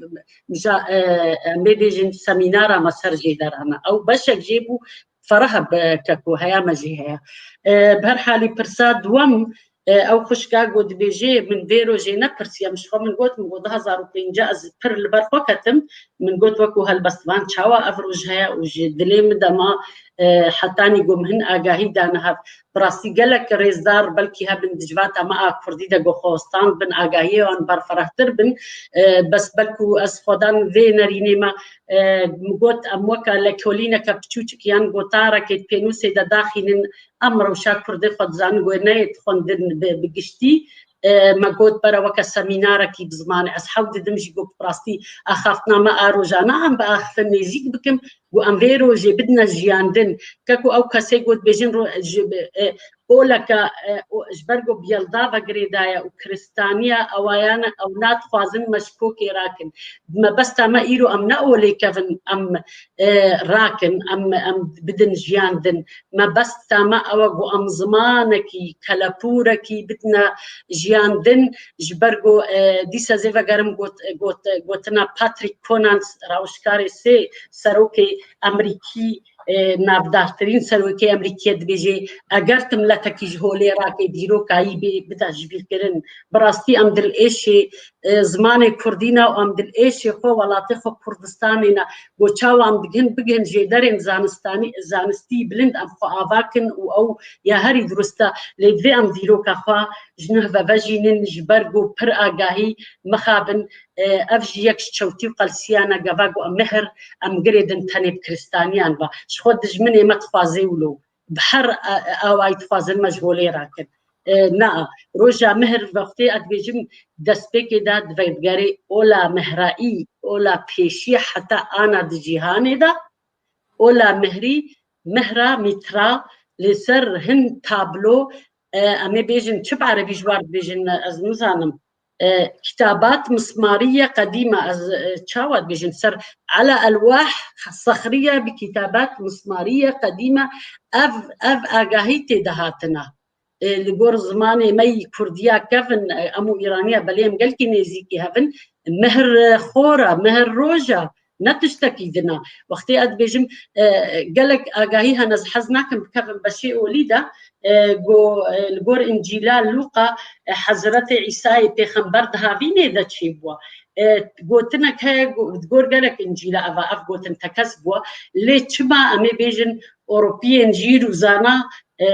mija, e, em ê bêjin semînara me ser jêder hene. Ew beşek jê bû, ferah e, bi, ke ku heya me jî heye. E, bi her halî pirsa duwem, e, ew xwişka got dibêjê, min vê rojê nepirsî, em ji xwe min got, min got du hezar û pêncî ez pir li ber xwe ketim, min got wekû helbestvan çawa ev roj heye û ji dilê min de ma, e, hetanî ku min hin agahî dane hev. Bi rastî gelek rêzdar belkî hebin di civata me a kurdî de ku xwe stand bin, agahiyê wan berferehtir bin. E, bes belkû ez xwedan vê nerînê me, e, min got em weke lekolîneke piçûçik yan gotarekê di pênûsê de daxînin, em rewşa kurdê xwe dizanin, wê neyê dixwendin bi, bi giştî. E, me got bere weke semînarekî bi zimanê. Ez hewl didim jî got bi rastî axaftina me a rojane em biaxifin nêzîk bikim, got em vê rojê bidine jiyandin. Ke ku ew kesê got bêjin ro-, ji, e, oleke, e, o, ji ber ku bi yelda ve girêdaye û kiristaniya ewayane ew nadixwazin me ji kokê rakin. Mebesta me îro em ne olê kevin, em, e, rakin, em, em bidin jiyandin. Mebesta me ew e ku em zimanekî, kelepûrekî bidine jiyandin, ji ber ku, e, dîsa zê vegerim got, got, gotina Patrick Conant, rawişkarê sê serokê Emerîkî, e, navdartirîn serokê Emerîkiyê dibêje, eger tu miletekî ji holê rake dîroka yî bê, bide jibîrkirin. Bi rastî em dilêşê, e, zimanê kurdî ne û em dilêşê xwe, welatê xwe Kurdistanê ne. Got çawa em digihin, bigihin jêderên zanistanî, zanistî bilind em xwe ava kin û ew ya herî durust e. Lê divê em dîroka xwe ji nuh ve vejînin, ji ber ku pir agahî mixabin, e, ev jî yek ji çewtî û qelsiyan e, gava ku em mihir, em girêdin tenê bi kiristaniyan ve. Ji xwe dijminê me dixwaze wilo. Bi her, e, e, awayî dixwazin me ji holê rakin. E, na, roja mihir wextê ez dibêjim destpêkê de divegerê ola mihraî, ola pêşî heta ana di cîhanê de, ola mihrî, mihra, mîtra, li ser hin tablo, e, em ê bêjin, çi bi erebî ji wan dibêjin, ez nizanim. E, kitabat mismariye qedîme, ez, e, çawa dibêjin, ser ala elwah sexriye bi kitabat mismariye qedîme, ev, ev agahî tê de hatine. E, li gor zimanê me yî kurdiya kevin, e, em û îraniya belê em gelkî nêzîkî hevin, mehr, e, xor e, mehr roj e, ne tiştekî din e. Wextê ez dibêjim, e, gelek agahî hene, ez hez nakim bikevim beşê olî de, e, go, e, li gor Încîla Lûqa, e, Hezretê Îsayê pêxember di havînê de çêbûye. E, gotinek heye, go-, di gor gelek Încîla ev, ev gotin tekez bûye. Lê çima em ê bêjin Ewropiyên jîr û zana, e,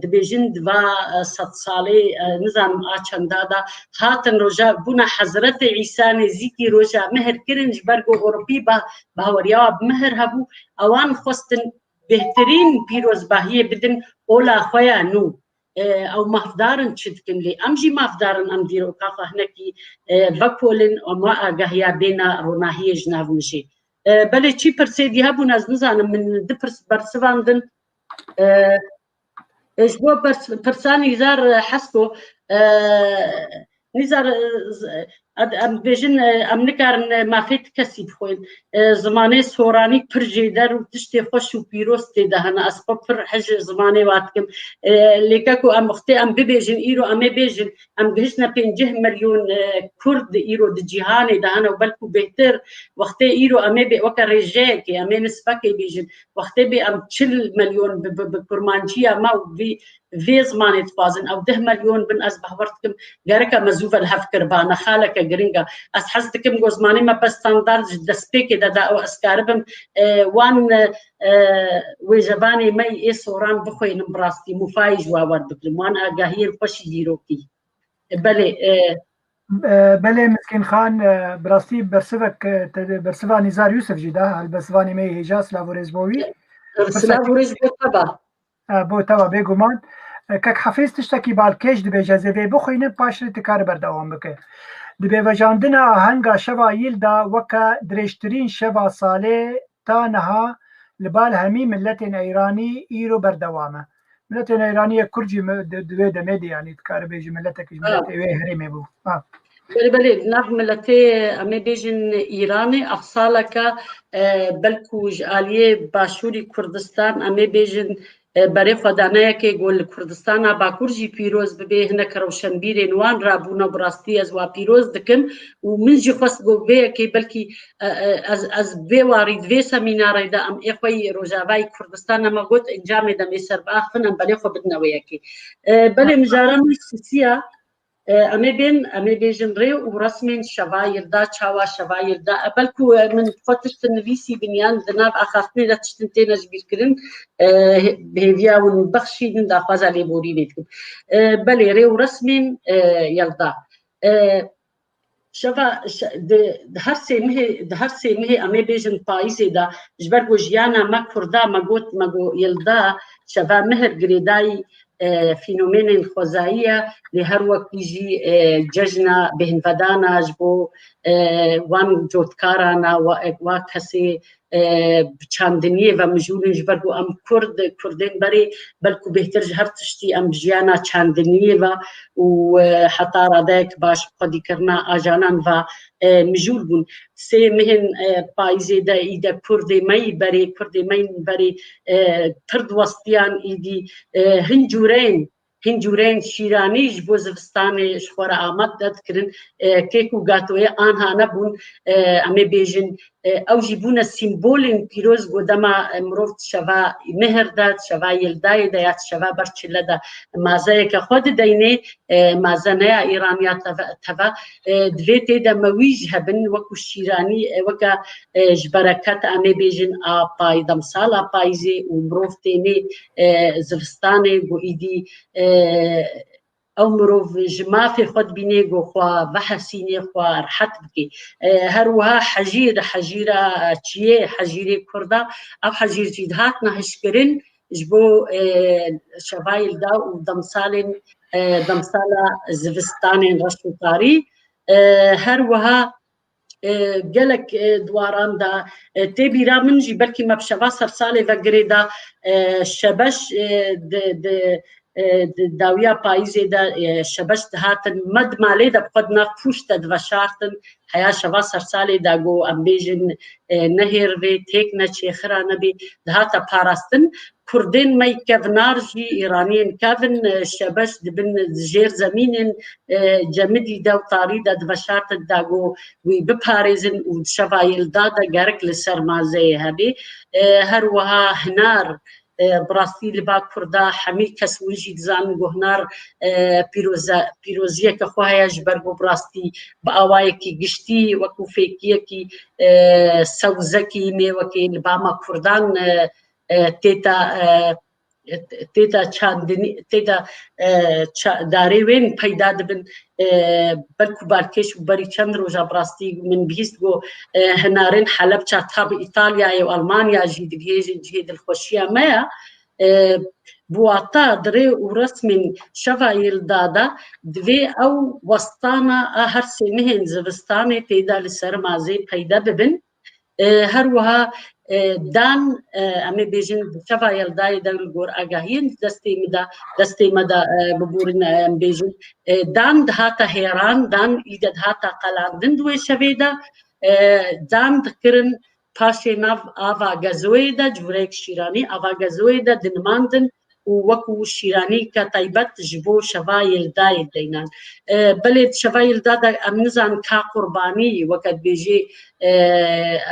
dibêjin di va, e, sed salê, e, nizanim a çenda de hatin roja bûna Hezretê Îsa nêzîkî roja mihir kirin, ji ber ku Ewropî ba-, baweriya wa bi mihir hebû, ewan xwestin bêhtirîn pîrozbahiyê bidin ola xwe ya nû. e, ew mafdar in çi dikin, lê em jî mafdar in em dîroka xwe hinekî, e, vekolin, em wa agahiya bêna ronahiyê ji nav mijê. E, belê çi pirsê dî hebûn, ez nizanim, min du pirs bersivandin. E, e, ji bo pers-, pirsa Nîzar, e, Hesko, e, Nîzar, e, z-, em bêjin, e, em nikarin, e, mafê ti kesî bixwin. E, zimanê soranî pir jêder û tiştê xweş û pîroz tê de hene. Ez xwe pir hej zimanê wa dikim. E, lê ke ku em wextê em bibêjin, îro em ê bêjin, em gihiştine pêncî milyon, e, Kurd îro di cîhanê de hene û belkû bêhtir. Wextê îro em ê bê-, weke rêjeyekê, em ê nisbekê bêjin. Wextê bê em çil milyon bi, bi, bi kurmanciya me û vî, vê zimanê dixwazin, ew deh milyon bin, ez behwer dikim, gerek em zû ve li hev kiribane, xaleke giring e. Ez hez dikim ku zimanê me be standard ji destpêkê de da, ew ez karibim, e, wan, e, e, wêjevanê me yê soran bixwînim, bi rastî mufayî ji wa werbigirim, wan agahiyên xweş ê dîrokî. E, belê, e, E, belê Miskîn Xan, e, bi rastî bersivek, e, te, bersiva Nîzar Yûsif jî da, helbestvanê me yê hêja, silav û rêz bo wî. Silav û rêz bo te ba. E, bo te ba, bêguman. E, Kek Hefîz tiştekî balkêş dibêje, ez ê vê bixwînim, paşê tu karî berdewam bike. Di bêvejandina ahenga şeva yîl de weke dirêjtirîn şeva salê ta niha li bal hemî miletên Eyranî îro berdewam e. Miletên Eyranî yek Kurd jî mi-, di, di wê demê de, yanî, dikare bêjî miletek ji Ha. miletê wê herêmê bû. Ha. Belê, belê, nav miletê, em ê bêjin Îranê, ev saleke, e, belkû ji aliyê Başûrî Kurdistan, em ê bêjin, e, berê xwe dane yekê ku li Kurdistana Bakur jî pîroz bibe, hinek rewşenbîrên wan rabûne, bi rastî ez wa pîroz dikim û min jî xwest ku vê yekê belkî, e, e, ez, ez vê warî di vê semînarê de em ê xwe yî Rojavayî Kurdistan, em got encamê de em ê ser biaxivin, em belê xwe bidine wê yekê. E, belê mijara min sisiya, e, em ê bên, em ê bêjin rê û resmên şeva Yilda, çawa şeva Yilda. E, belkû, e, min xwe tişt nivîsî bin yan di nav axaftinê de tiştin têne ji bîr kirin, e, hê-, hêviya hûn bexşînin, daxwaza lêborînê dikim. E, belê rê û resmên, e, Yilda. E, şeva, şe-, di, di her sê mihê, di her sê mihê em ê bêjin payîzê de, ji ber ku jiyana me Kurda, me got, me got Yilda, şeva mihir girêdayî, e, fînomenên xwezayî ye, lê her wekî jî, e, cejna bêhnvedana ji bo, e, wan cotkarana, wa, wa kesê, e, bi çandiniyê ve mijûl in, ji ber ku em Kurd, Kurdên berê belkû bêhtir ji her tiştî em bi jiyana çandiniyê ve û, e, heta radeyek baş bi xwedîkirina ajanan ve, e, mijûl bûn. Sê mihên, e, payîzê de î de Kurdê me yî berê, Kurdê me yên berê, e, pir diwestiyan, îdî, e, hin cûreyên, hin cûreyên şîranî ji bo zivistanê ji xwe re amade dikirin. E, kêk û gatoyê anha nebûn, e, em ê bêjin, e, ew jî bûne sîmbolên pîroz ku dema, e, mirov di şeva mihir de, di şeva Yildayê de ya di şeva ber çile de mazeyeke xwe dideynê, e, maze ne ya Îraniya teve, teve, e, divê tê de me wî jî hebin, wekû şîranî, e, weke, e, ji bereket em ê bêjin a pay-, demsala payîzê û mirov tênê, e, zivistanê ku îdî, e, ew mirov ji mafê xwe dibînê ku xwe vehesînê, xwe rehet bike. E, her wiha hejîr, hejîra çiyê, hejîrê Kurda, ev hejîr jî dihatine hişkirin ji bo, e, şeva Yilda û demsalên, e, demsala zivistanên reş û tarî. E, her wiha, e, gelek, e, di waran de, e, tê bîra min jî, belkî me bi şeva sersalê ve girê da, e, Şebeş, e, di, di, e, di dawiya payîzê de, e, Şebeş dihatin, me di malê de bi xwe di nav pûş de diveşartin, heya şeva sersalê de ku em bêjin, e, nehêr vê, têk neçê, xira nebê, dihate parastin. Kurdên me yî kevnar jî, Îraniyên kevin, e, Şebeş dibin jêr zemînên, e, cemidî de û tarî de diveşartin da ku wî biparêzin û di şeva Yilda de gerek li ser mazeyê hebê. E, her wiha hinar, e, bi rastî li ba Kurda hemî kes hûn jî dizanin ku hinar, e, pîroze-, pîroziyeke xwe heye ji ber ku bi rastî bi awayekî giştî wekû fêkiyekî, e, sewzekî nêwekî li ba me Kurdan, e, e, têta, e, têta çandinî, têta, e, ça-, darê wên peyda dibin. E, belkû balkêş û berî çend roja bi rastî min bihîst ku, e, hinarên Helebça ta bi Îtalyayê û Almanya jî digihêjin cihê dilxweşiya me ya. E, bi wata di rê û resmên Şeva Yilda de divê ew westana a her sê mehên zivistanê tê de li ser mazê peyde bibin. E, her wiha, e, dan, e, em ê bêjin, di Şeva Yeldayê de li gor agahiyên destê min de, destê me de, e, biborîne, em bêjin, e, dan dihata hêran, dan îde dihata qelandin di wê şevê de, e, dan dikirin paşê nav ava Gezoyê de, cûreyek şîranî ava Gezoyê de dinimandin û wekû şîranîka taybet ji bo Şeva Yildayê deynan. E, belê di Şeva Yilda de em nizanin ka qurbanî, weke dibêjê, e,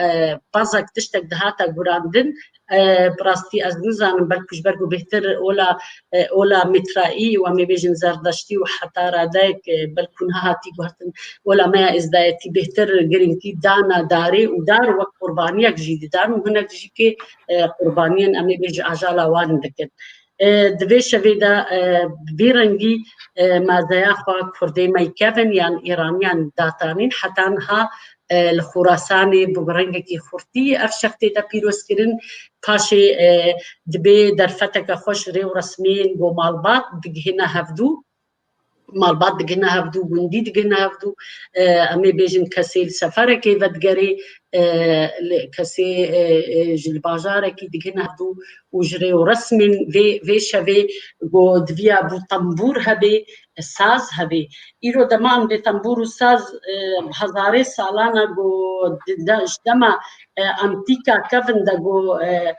e, pezek tiştek dihata gurandin. E, bi rastî ez nizanim, belkû ji ber ku bêhtir ola, e, ola Mîtraî û em ê bêjin Zerdeştî û heta radeyek, e, belkû niha hatî guhertin, ola me ya êzdayetî bêhtir girîngî dana darê û dar wek qurbaniyek jî didan û hinek jî kê, e, qurbaniyên em ê bêjin ajala wan dikin. E, di vê şevê de, e, bi vî rengî, e, mazeya xwe Kurdê me kevin yan Îraniyan datanîn heta niha, e, li Xurasanê bi rengekî xurtî ev şev tê de pîrozkirin. Paşê, e, dibê derfeteke xweş rê û resmên ku malbat digihîne hevdû. Malbat digihîne hevdû, gundî digihîne hevdû. E, em ê bêjin kesê li seferekê vedigerê, e, li kesê, e, e, ji li bajarekî digihîne hevdû û ji rê û resmên vê, vê şevê ku diviya bû tembûr hebê, saz hebê. Îro dema em bê tembûr û saz, e, hezarê salana ku di, de, ji dema, e, antîka kevin de ku, e,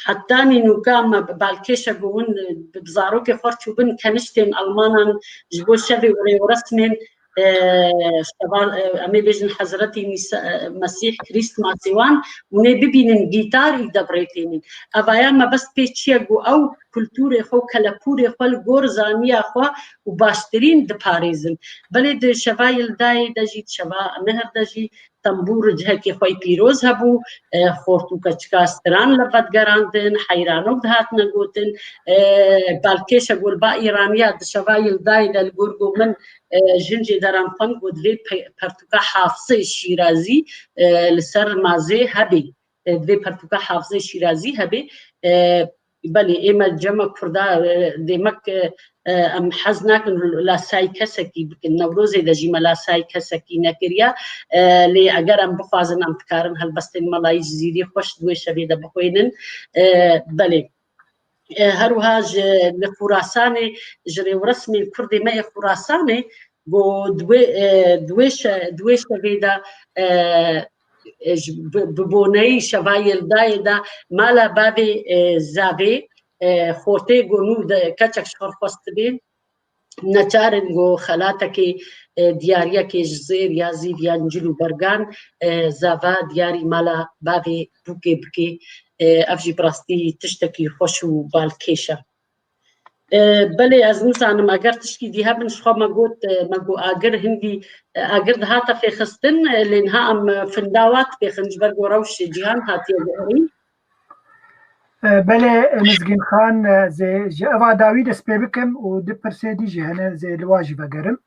heta nînûka me bi balkêşe ku hûn, e, bi, bi zarokê xwe çûbin keniştên Almanan ji bo şevê û rê û resmên, e, şeva, e, em ê bêjin Hezretî Mîsa-, e, Mesîh Krîstmasê wan, hûn ê bibînin gîtar î de bi rê tênin. Evaya mebest pê çi ye ku ew kulturê xwe û kelepûrê xwe li gor zaniya xwe û baştirîn diparêzin. Belê di şeva Yildayê de jî, di şeva Mehr de jî tembûr cihekî xwe yî pîroz hebû, e, xort û keçika stran li vedigerandin, heyranok dihatine gotin, e, balkêşe ku li ba Îraniya di şeva Yildayê de li gor ku min, e, jin jê deran xwend ku divê pe-, pertûka Hafizê Şîrazî, e, li ser mazê hebê. E, divê pertûka Hafizê Şîrazî hebê. E, belê, ê me cema Kurda, e, demek, e, e, em hez nakin lasayî kesekî bikin. Newrozê de jî me lasayî kesekî nekiriye. E, lê eger em bixwazin, em dikarin helbestên Melayî Cizîrî xweş di wê şevê de bixwînin. E, belê. E, her wiha ji li Xurasanê, ji rêwresmên Kurdê me yê Xurasanê, ku di wê, e, di wê şe-, di wê şevê de, e, e, ji, bi, bi boneyî şeva Yildayê de mala bavê, e, Zavê, e, xortê ku nû de keçek ji xwe xwestibê, neçar in ku xelatekê, e, diyariyekê ji zêr ya zîv yan cil û bergan, e, Zava diyarî mala bavê bûkê bikê. E, ev jî bi rastî tiştekî xweş û balkêş e. E, belê, ez nizanim eger tişkî dî hebin, ji xwe me got, e, me got agir hindî, e, agir dihate fêxistin, e, lê niha em, e, findawa difêxin ji ber ku rewşê cîhan hatiye guherîn. E, belê, e, Mizgîn Xan, e, zê, ji eva dawî dest pê bikim û du pirsê dî jî hene, zê li wa jî vegerim.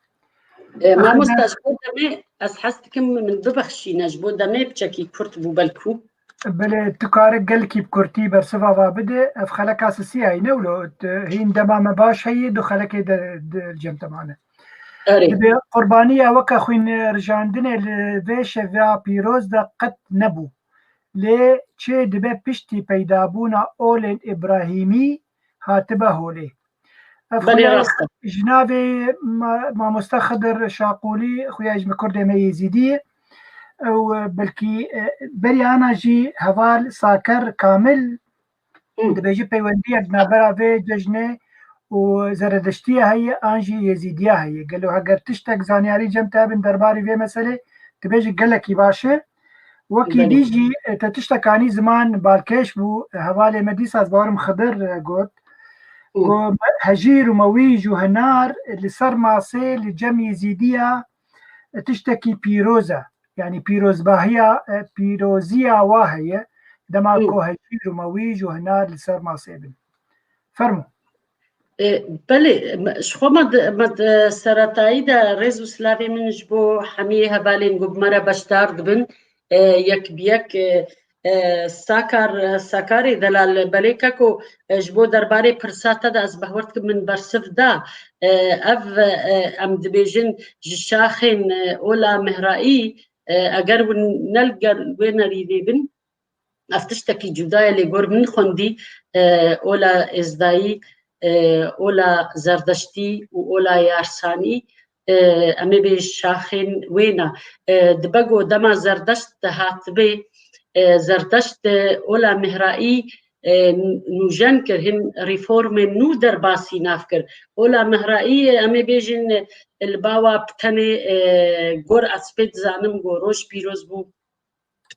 E, mamosta, ji bo demê ez hez dikim min bibexşîne, ji bo demê piçekî kurt bû belkû. Belê, tu kare gelkî bi kurtî bersiva va bide, ev xeleka sisiyayî ne wilo, tu hîn dema me baş heye, du xelekê de, de cem te mane. Erê. Dibê qurbaniya weke xwîn rijandinê li vê şeva pîroz de qet nebû. Lê çê dibe piştî peydabûna olên Îbrahîmî hatibe holê. Ev Belê, xuya rast e. Ji navê ma-, mamoste Xidir Şaqûlî, xuya ji me Kurdê me Yêzîdî ye. Ew, e, belkî, e, berî ana jî heval Saker Kamil Hı. dibêje peywendiyek navbera vê cejnê û Zeredeştiya heye an jî Yêzîdiya heye. Gelo heger tiştek zanyarî cem te bin derbarî vê meselê, dibêje gelekî baş e. Wekî Belê. dî jî, e, te tiştekanî ziman balkêş bû, e, hevalê me dîsa ez bawerim Xidir, e, got. Hı. Ku hejîr û mewîj û hinar, e, li ser masê, li cem Yêzîdiya, e, tiştekî pîroz e. Yanî pîrozbahiya, e, pîroziya wa heye. Dema Hı. ku hejîr û mewîj û hinar li ser masê bin. Fermo. E, belê, me, ji xwe me di, me di seretayî de rêz û silavê min ji bo hemî hevalên ku bi me re beşdar dibin, e, yek bi yek, e, E, Sakar, Sakarê delal, belê keko, e, ji bo derbarê pirsa te de ez behwer dikim min bersiv da. E, ev, e, em dibêjin ji şaxên, e, ola Mihraî, e, eger win ne li gel wê nerî vê bin, ev tiştekî cuda ye, lê gor min xwendî, e, ola Êzdayî, e, ola Zerdeştî û ola Yarsanî, e, em ê bê şaxên wê ne. E, dibe ku dema Zerdeşt dihatibê, e, Zerdeşt, e, ola Mihraî, e, nûjen kir, hin reformên nû derbasî nav kir. Ola Mihraî, e, em ê bêjin, e, li bawa bi tenê, e, gor ez pê dizanim ku roj pîroz bû.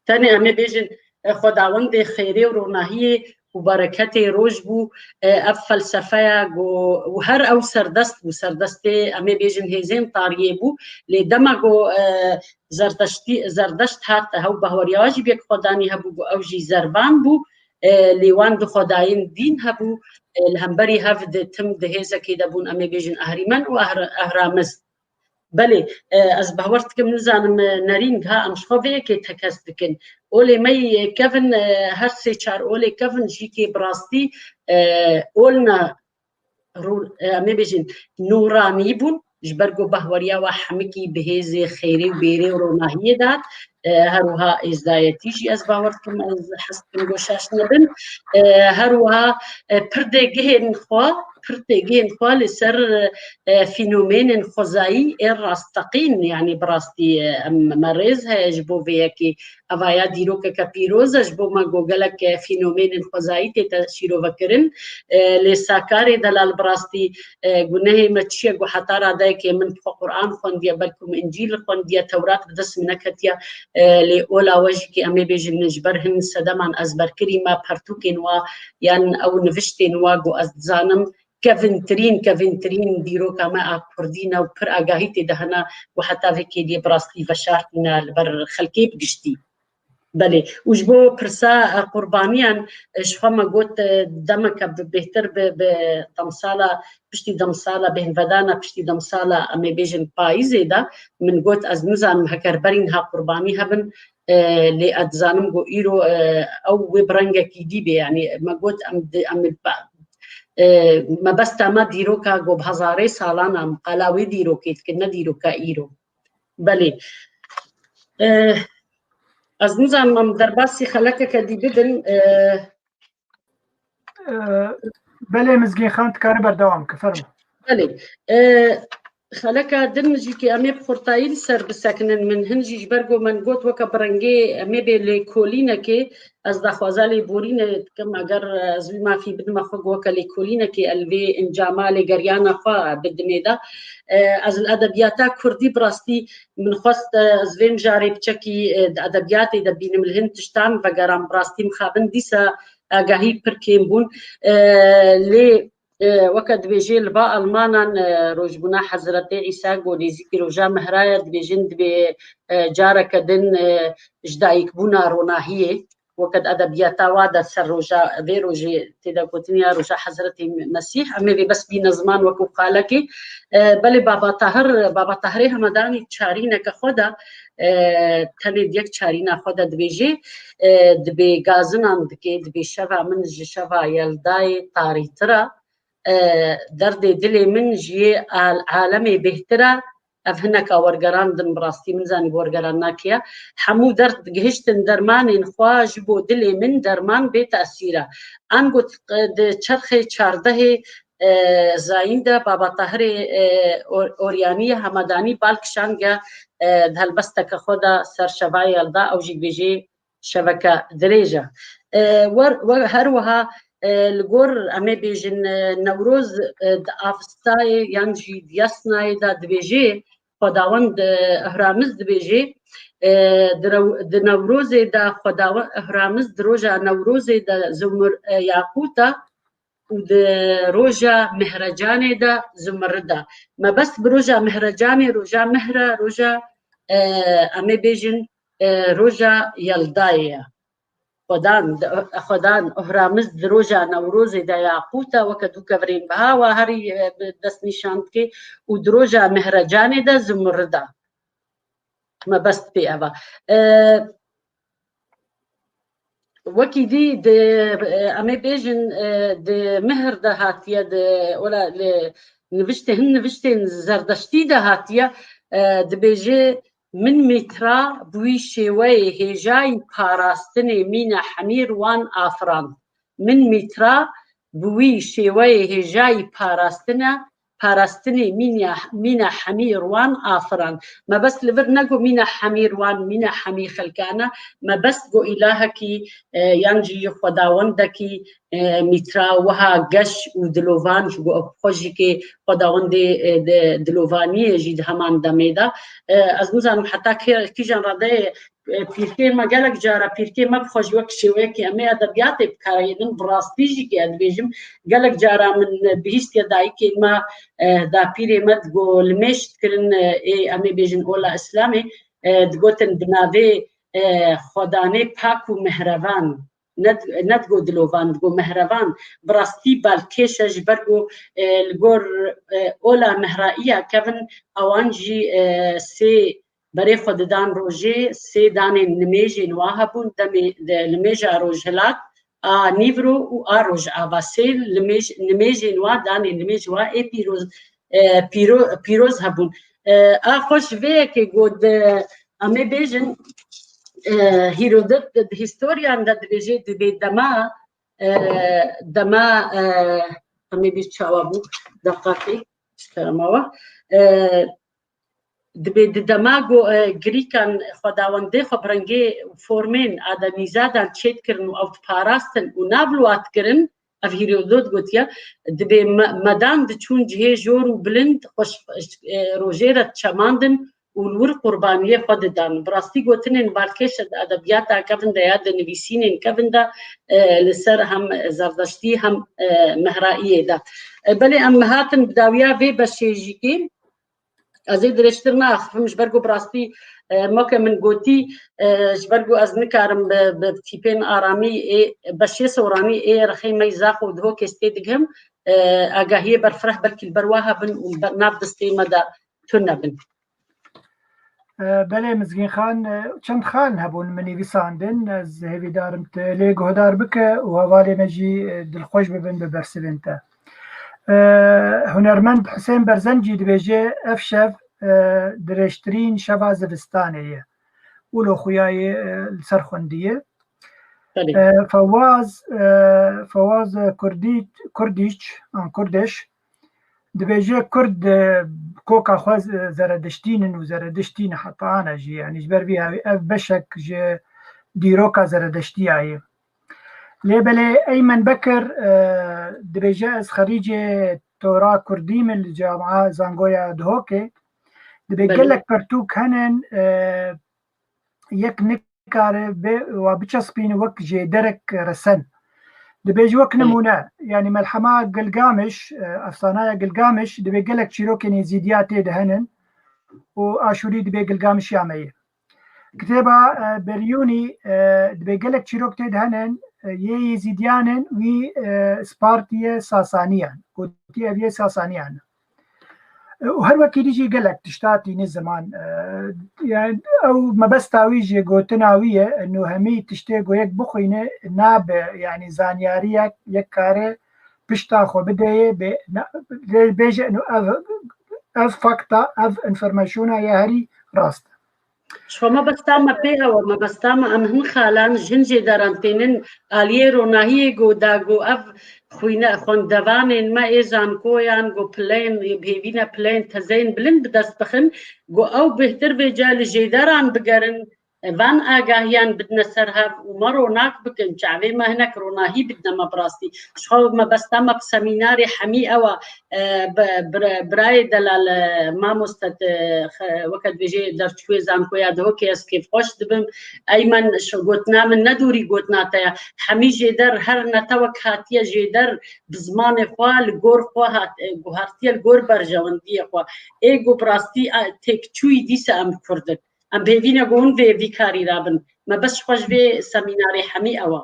Tenê em ê bêjin, e, Xwedawendê xêrê û ronahiyê û bereketê roj bû, e, ev felsefeya ku, û her ew serdest bû, serdestê em ê bêjin hêzên tariyê bû, lê dema ku, e, Zerdeştî, Zerdeşt hat, hew bahweriya jî bi yek xwedanî hebû ku ew jî zerban bû, e, lê wan du xwedayên dîn hebû, e, li hemberî hev di tim di hêzekê de bûn, em ê bêjin ehrîmen û ehr-, ehramiz. Belê, e, ez bawer dikim, nizanim, e, nerîn ha em ji xwe vê yekê tekez dikin. Olê me yê kevin, e, her sê çar olê kevin jî kê bi rastî, e, olna rû-, e, em ê bêjin nûranî bûn, ji ber ku bahweriya we hemikî bi hêzê xêrê û bêrê û ronahiyê de hat. E, her wiha êzdayetî jî ez bawer dikim, ez hez dikim ku şaş nebin. E, her wiha, e, pir dê gihên xwe, pir dê gihên xwe li ser, e, fînomênên xwezayî ê rasteqîn, yanî bi rastî, e, em, me rêz heye ji bo vê yekê. Evaya dîrokeke pîroz e ji bo me ku gelek, e, fînomênên xwezayî tête şîrovekirin. E, lê Sakarê delal bi rastî, e, gunehê me çi ye ku heta radeyekê min bi xwe Quran xwendiye, belkim Încîl xwendiye, Tewrat bi dest min neketiye, e, lê ola we jî kê em ê bêjin ji ber hin sedeman ezberkirî me pertûkên wa yan ew niviştên wa ku ez dizanim kevintirîn, kevintirîn dîroka me a kurdî ne û pir agahî tê de hene ku heta vê kêliyê bi rastî veşartîne li ber xelkê bi giştî. Belê. Û ji bo pirsa, e, qurbaniyan, e, ji xwe me got, e, demeke bi, bêhtir bi, bi demsala, piştî demsala bêhnvedana, piştî demsala, em ê bêjin payîzê de, min got, ez nizanim heger berî niha qurbanî hebin, e, lê ez dizanim ku îro, e, ew wê bi rengekî dî bê, yanî me got, em di, em, e, mebesta me dîroka ku bi hezarê salan e, em qala wê dîrokê dikin, ne dîroka îro. Belê. E, ez nizanim em derbasî xelekeke dî bibin. E, E, belê Mizgîn Xan, tu karî berdewam ke, fermo. Belê. E, xeleka din jî ke em ê bi xurtayî li ser bisekinin, min hin jî ji ber ku min got weke bi rengê em ê bê lêkolînekê, ez daxwaza lêborînê dikim, eger ez wî mafî bidime xwe, weke lêkolînekê el vê encama lêgeriyana xwe bidimê de. E, ez li edebiyata kurdî bi rastî min xwest, e, ez vê mijarê piçekî, e, di edebiyatê de bînim, li hin tiştan vegeram, bi rastî mixabin dîsa agahî pir kêm bûn. E, lê, e, weke dibêjê li ba Almanan, e, rojbûna Hezretê Îsa ku nêzîkî roja mehra ye, dibêjin dibê, e, careke din, e, ji dayikbûna ronahiyê. Weke di edebiyata wa de ser roja vê rojê tê de gotin ya roja Hezretê Mesîh, em ê vê bes bîne ziman wekû qalekê. E, belê Baba Tahir, Baba Tahirê Hemedanî çarîneke xwe de, e, tenê di yek çarîna xwe de dibêjê, e, dibê gazinan dikê, dibê şeva min ji şeva Yeldayê tarîtir e. E, derdê dilê min ji yê al-, alemê bêhtir e. Ev hineka wergeran din bi rastî min zanî wergeran nakiye. Hemû derd gihiştin dermanên xwe ji bo dilê min derman bê tesîr e. Ango di çerxê çardehê, e, zayîn de Baba Tahirê, e, Or-, Oryaniyê Hemadanî bal kişandiye, e, di helbesteke xwe de ser şeva Yelda ew jî dibêjê şeveke dirêj e. E, wer, wer, her wiha, e, li gor em ê bêjin, e, Newroz, e, di Avistayê yan jî di Yasnayê de dibêjê, Xwedawend, e, Ihramiz dibêjê, e, di rew-, di Newrozê de Xwedawend Ihramiz di roja Newrozê de zumur, e, yaqût e û di roja Mihrecanê de zumurrid e. Mebest bi roja Mihrecanê, roja Mihr e, roja, e, em ê bêjin, e, roja Yeldayê ye. Xwedan, xwedan Ihramiz di roja Newrozê de yaqût e, weke du kevirên biha wa herî, e, bi dest nîşan dike û di roja Mihrecanê de zumurrid e. Mebest pê ev e. E, Wekî dî di, e, em ê bêjin, e, di Mihr de hatiye, di, ola li niviştê, hin niviştên Zerdeştî de hatiye, e, dibêje, "Min mîtra bi wî şêweyê hêjayî parastinê mîna hemî wan afirand. Min mîtra bi wî şêweyê hêjayî parastine, parastinê mîna, mîna hemî wan afiran." Mebest li vir ne ku mîna hemî wan, mîna hemî xelkana, mebest ku îlahekî, e, yan jî xwedawendekî, e, mîtra wiha geş û dilovan ji ku xwe jî kê xwedawendê, e, de, dilovaniyê jî di heman demê de. E, ez nizanim heta kê-, kîjan radeyê e, pîrkên me gelek cara, pîrkên me bi xwe jî wek şêweyekî em ê edebiyatê bikarînin, bi rastî jî kê ez dibêjim, gelek cara min bihîstiye dayikên me, e, dapîrê me digo limêj dikirin, e, ê em ê bêjin ola Îslamê, e, digotin bi navê, e, Xwedanê pak û mehrevan. Ne, ne digo dilovan, digo mehrevan. Bi rastî balkêş e ji ber ku, e, li gor, e, ola Mihraiya kevin ewan jî, e, sê berê xwe didan rojê, sê danên nimêjên wa hebûn, demê de limêja Rojhilat, a Nîvro û a Rojava. Sê limêj-, nimêjên wa, danên nimêj wa ê pîroz, e, pîro-, pîroz hebûn. E, a xwe ji vê yekê got, e, em ê bêjin, e, Hîrodot di hîstoriyan de dibêje, dibê dema, e, dema, e, em ê bîr çawa bû, deqaqê, ji kerema we. E, Dibê di dema ku, e, Grîkan xwedawendê xwe bi rengê formên ademîzadan çêdikirin û ew diparastin û nav li wa dikirin, ev Hîrodot gotiye, dibê me-, medan diçûn cihê jor û bilind xwe ji, e, rojê re diçemandin û li wir qurbaniyê xwe didan. Bi rastî gotinên balkêş e di edebiyata kevin de ya di nivîsînên kevin de, e, li ser hem Zerdeştî hem, e, Mehraiyê de. E, belê em hatin bi dawiya vê beşê jî kê, Ez ê dirêjtir naxifim, ji ber ku bi rastî, e, weke min gotî, e, ji ber ku ez nikarim bi, bi tîpên aramî ê, beşê soranî ê rixê me yî zax û diho kêstê digihim, e, agahiyê berfireh belkî li ber wa hebin û ber-, nav destê me de tune bin. E, belê Mizgîn Xan, e, çend xal hebûn min nivîsandin, ez hêvîdarim tu lê guhdar bike û hevalê me jî, e, dilxweş bibin bi bersivên te. E, hunermend Hisên Berzencî dibêje, ev şev, e, dirêjtirîn şeva zivistanê ye. Wilo xuya yê, e, li ser xwendiyê. Belê. E, Fewaz, e, Fewaz Kurdî-, Kurdîç, an Kurdiş, dibêje Kurd, e, koka xwe z-, Zerediştîn in û Zerediştî ne heta ana jî, yanî ji ber vî ev, ev beşek ji dîroka Zerediştiya ye. Lê belê Eymen Bekir, e, dibêje, ez xerîcê Tora Kurdî me li Camia Zangoya Dihokê. Dibê Belê. gelek pertûk hene, e, yek nikare bê wa biçespîne wek jêderek resen. Dibêje wek Belê. nimûne, yanî Melhema Gilgamiş, e, efsanaya Gilgamiş, dibê gelek çîrokên Êzîdiya tê de hene û Aşûrî dibê Gilgamişiya me ye. Kitêba, e, Beryûnî, e, dibê gelek çîrok tê de hene, e, yê Êzîdiyan in, wî, e, spartiye Sasaniyan. Gotî ev yê Sasaniyan. E, û her wekî dî jî gelek tişta tîne ziman. E, yani ew mebesta wî jî gotina wî ye, eno hemî tiştê ku yek bixwîne nabe, yani zanyariyek yek kare pişta xwe bideyê, bê, na, lê bêje, eno ev, ev fakta, ev informasyona ya herî rast e. Ji xwe mebesta me pê ew e, mebesta me em hin xalan, jin jêderan tênin aliyê ronahiyê ku da ku ev xwîne, xwendevanên me ê zankoyan ku pileyên, bi hêvî ne pileyên tezeyên bilind bi dest bixin, ku ew bêhtir vêca li jêderan bigerin, van agahiyan bidine ser hev û me ronak bikin, çavê me hinek ronahî bidine me bi rastî. Ji xwe mebesta me bi semînarê hemî ew e, e, bi-, bira-, birayê delal, e, mamoste, e, xe-, weke dibêjê derçûyê zankoya Dihokê ez kêfxweş dibim. Eymen, ji gotina min ne dûrî gotina te ye. Hemî jêder her netewek hatiye jêder bi zimanê xwe, li gor xwe hat-, e, guhartiye, li gor berjewendiyê xwe. Ê ku bi rastî, e, têkçûyî dîsa em Kurd in. Em bêvî ne ku hûn vê vî karî rabin. Me bes ji xwe ji vê semînarê hemî ew e.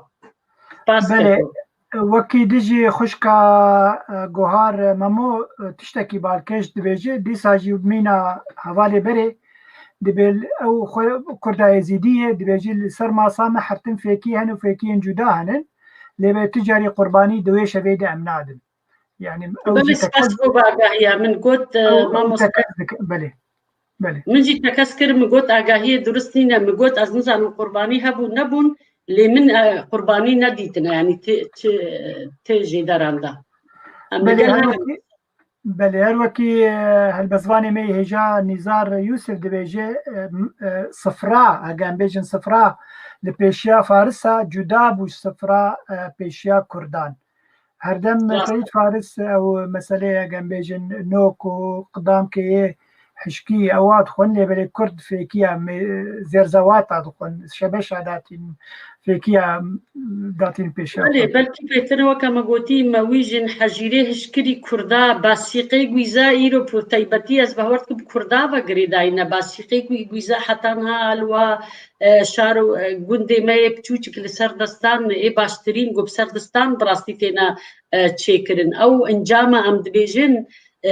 Spas Belê. Keko. Wekî dijî xwişka, e, Gohar, e, Memo, e, tiştekî balkêş dibêje, dîsa jî mîna hevalê berê, dibê ew xwe Kurda Êzîdî ye, dibêjî li ser masa me hertin fêkî hene û fêkiyên cuda hene. Lê vê tu carî qurbanî di wê şevê de em nadin. Yani ew Belê jî spas tekez, bo bi agahiya min got, e, ew, ew mamoste. Tekez dik-, belê. Belê. Min jî tekez kir, min got agahiyê durust nîne, min got ez nizanim qurbanî hebû nebûn, lê min, e, qurbanî nedîtine, yani tê, tê, tê jêderan de. Em Belê, digel her hev wekî, belê, her wekî, e, helbestvanê me yê hêja Nîzar Yûsif dibêje, e, m-, e, sifra, heke em bêjin sifra, li pêşiya Farisa cuda bû sifra, e, pêşiya Kurdan. Herdem Rast. Seyîd Faris ew meseleyê, heke em bêjin, nok û qidamkê yê hişkî ewa dixwin, lê belê Kurd fêkiya me-, zêrzewata dixwin, şebeşa datîn, fêkiya datîn pêşiya Belê, Kurd. Belkî bêtir weke me gotî, me wî jin hejîrê hişkirî Kurda, basîqê gwîza îro pir taybetî ez bawer dikim bi Kurda ve girêdayî ne, basîqê gwî-, gwîza heta niha li wa, e, şar û, e, gundê me yê piçûçik li ser destan ê baştirîn, ku bi ser destan bi rastî têne, e, çêkirin. Ew encama em dibêjin, e,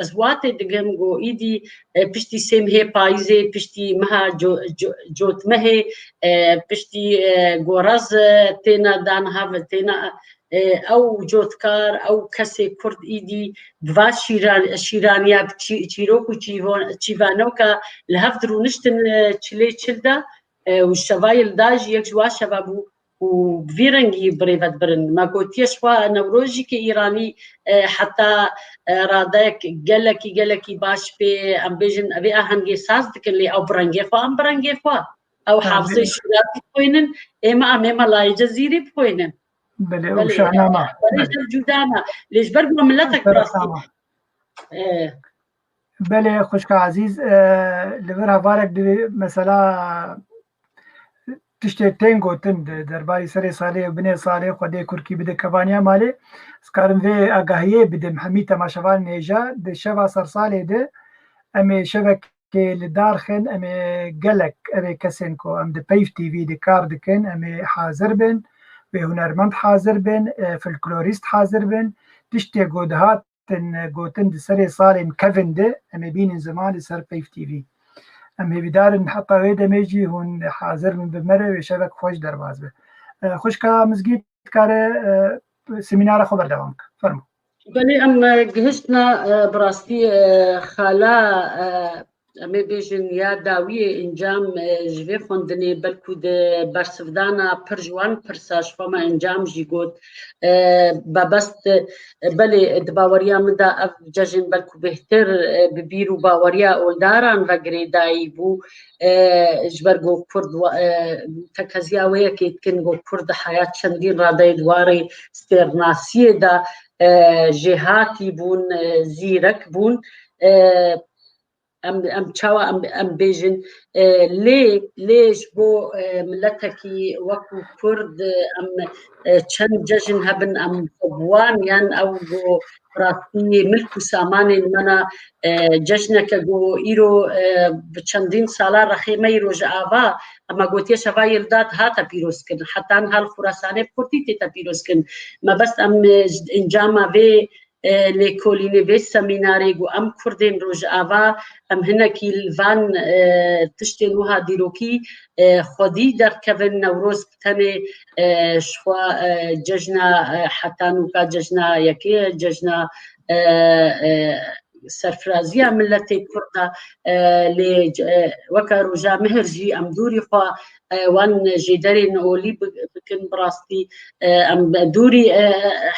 ez watê digim ku îdî, e, piştî sê mehê payîzê, piştî meha co-, co-, cotmehê, e, piştî, e, gorez, e, têne dan hev, têne, e, ew cotkar, ew kesê Kurd îdî bi va şîran-, şîraniya bi çî-, çîrok û çîvo-, çîvanoka li hev dirûniştin, e, çilê çil de, e, û şeva yê li da jî yek ji wa şeva bû û bi vî rengî bi rê ve dibirin. Me gotiye ji xwe Newrojîkê Îranî, e, heta, e, radeyek gelekî, gelekî baş pê, em bêjin, vê ahengê saz dikin, lê ew bi rengê xwe, em bi rengê xwe. Ew Ha, hafizê belê. Şîrazî dixwînin, ê me, em ê me Layê Cezîrê bixwînin. Belê, ew Belê, Şahname. Belê, Belê. Ev cuda me. Lê ji ber ku me miletek bi rastî, Şerefname. e, Belê, xwişka ezîz, e, li vir hevalek di mesela tiştê tên gotin di derbarî serê salê û binê salê Xwedê kurkî bide kevaniya malê. Ez karim vê agahiyê bidim hemî temaşevanên hêja. Di şeva sersalê de em ê şevekê li dar xin, em ê gelek ev ê kesên ku em di Peyv T V de kar dikin, em ê hazir bin, wê hunermend hazir bin, e, folklorîst hazir bin. Tiştê ku dihat gotin, gotin di serê salên kevin de, em ê bînin ziman li ser Peyv T V. Em hêvîdar in heta wê demê jî hûn hazir bin bi me re, wê şevek xweş derbas be. E, xwişka Mizgît dikare, e, semînara xwe berdewam bike. Fermo. Belê em, e, gihiştine, e, bi rastî, e, xala, e, em ê bêjin ya dawiyê encam, e, ji vê xwendinê belkû di bersivdana pir ji wan pirsa ji xwe me encam jî got. E, babest, e, belê di baweriya min de ev cejn belkû bêhtir, e, bi bîr û baweriya oldaran ve girêdayî bû. E, ji ber ku Kurd wa-, e, tekeziya wê yekê dikin ku Kurd di heya çendîn radeyê di warê stêrnasiyê de, e, jêhatî bûn, e, zîrek bûn. E, em, em çawa em, em bêjin, e, lê, lê ji bo, e, miletekî wekû Kurd, e, em, e, çend cejn hebin, em xwe bi wan yan ew ku rastî milk û samanên me ne, e, cejneke ku îro, e, bi çendîn sala rexê me yî Rojava, em gotiye şeva Yilda dihate pîrozkirin. Heta niha li Xurasanê bi kurtî tête pîrozkirin. Mebest em, e, ji encama vê e, lêkolînê vê semînarê ku em Kurdên Rojava, em hinekî li van, e, tiştên wiha dîrokî, e, xwedî derkevin, Newroz bi tenê, e, ji xwe, e, cejna, e, heta nûka cejna yekê, cejna, e, e, serfiraziya miletê Kurd e, e, lê, e, weke roja mihir jî em dûrî xwe, e, wan jêderên olî bi-, bikin bi rastî, e, em dûrî, e,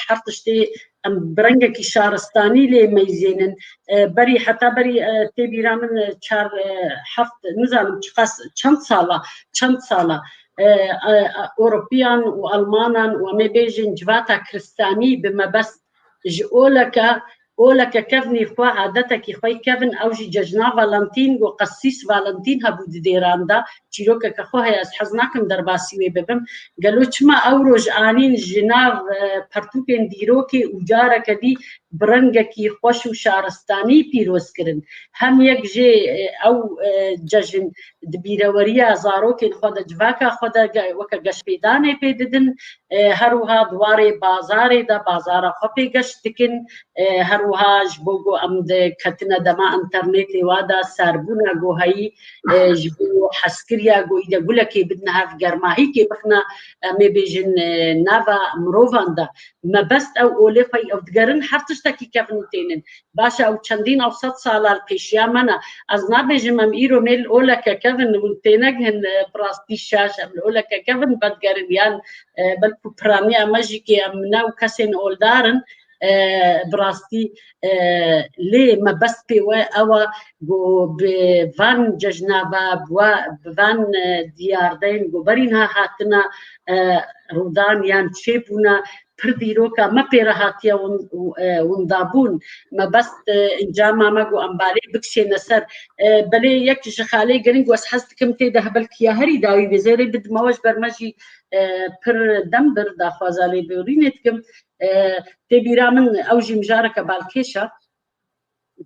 her tiştê em bi rengekî şaristanî lê meyzênin. E, berî, heta berî, e, tê bîra min, e, çar, e, heft, nizanim çiqas, çend sala, çend sala, e, e, e, Ewropiyan û Almanan û em ê bêjin civata Kristanî bi mebest ji oleke, oleke kevnî xwe, adetekî xwe yî kevin, ew jî cejna Valentîn, ku qesîs Valentîn hebû di dêran de, çîrokeke xwe heye, ez hez nakim derbasî wê bibim. Gelo çima ew roj anîn ji nav, e, pertûkên dîrokê û careke dî bi rengekî xweş û şaristanî pîroz kirin. Hem yek jê, e, ew, e, cejn di bîreweriya zarokên xwe de, civaka xwe de ge-, weke geşpêdanê pê didin, e, her wiha di warê bazarê de bazara xwe pêgeşt dikin, e, her wiha ji bo ku em di ketine dema înternetê wa de serbûna ku heyî, e, ji bo hezkiriya ku îde gulekê bidine hev, germahîkê bixine, em ê bêjin, e, nava mirovan de. Mebest ew olê xwe ew digerin her tiştekî kevin û tênin. Baş e, ew çendîn ew sed sala li pêşiya me ne. Ez nabêjim em îro mê li oleke kevin û têne gihin, e, bi rastî şaş em li oleke kevin vedigerin yan, e, belkû piraniya me jî kê em ne û kesên oldar in, e, bi rastî, e, lê mebest pê we ew e ku bi van cejna ve, bi wa-, bi van, e, diyardeyên ku berî niha hatine, e, rûdan yan çêbûne, pir dîroka me pê re hatiye win-, e, windabûn. Mebest, e, encama me ku em balê bikişêne ser. E, belê yek ji xalê giring ku ez hez dikim tê de hebelkiya herî dawî bê, zêrê bidime we ji ber me jî, e, pir dem bir daxwaza lêborînê dikim. E, tê bîra min ew jî mijareke balkêş e.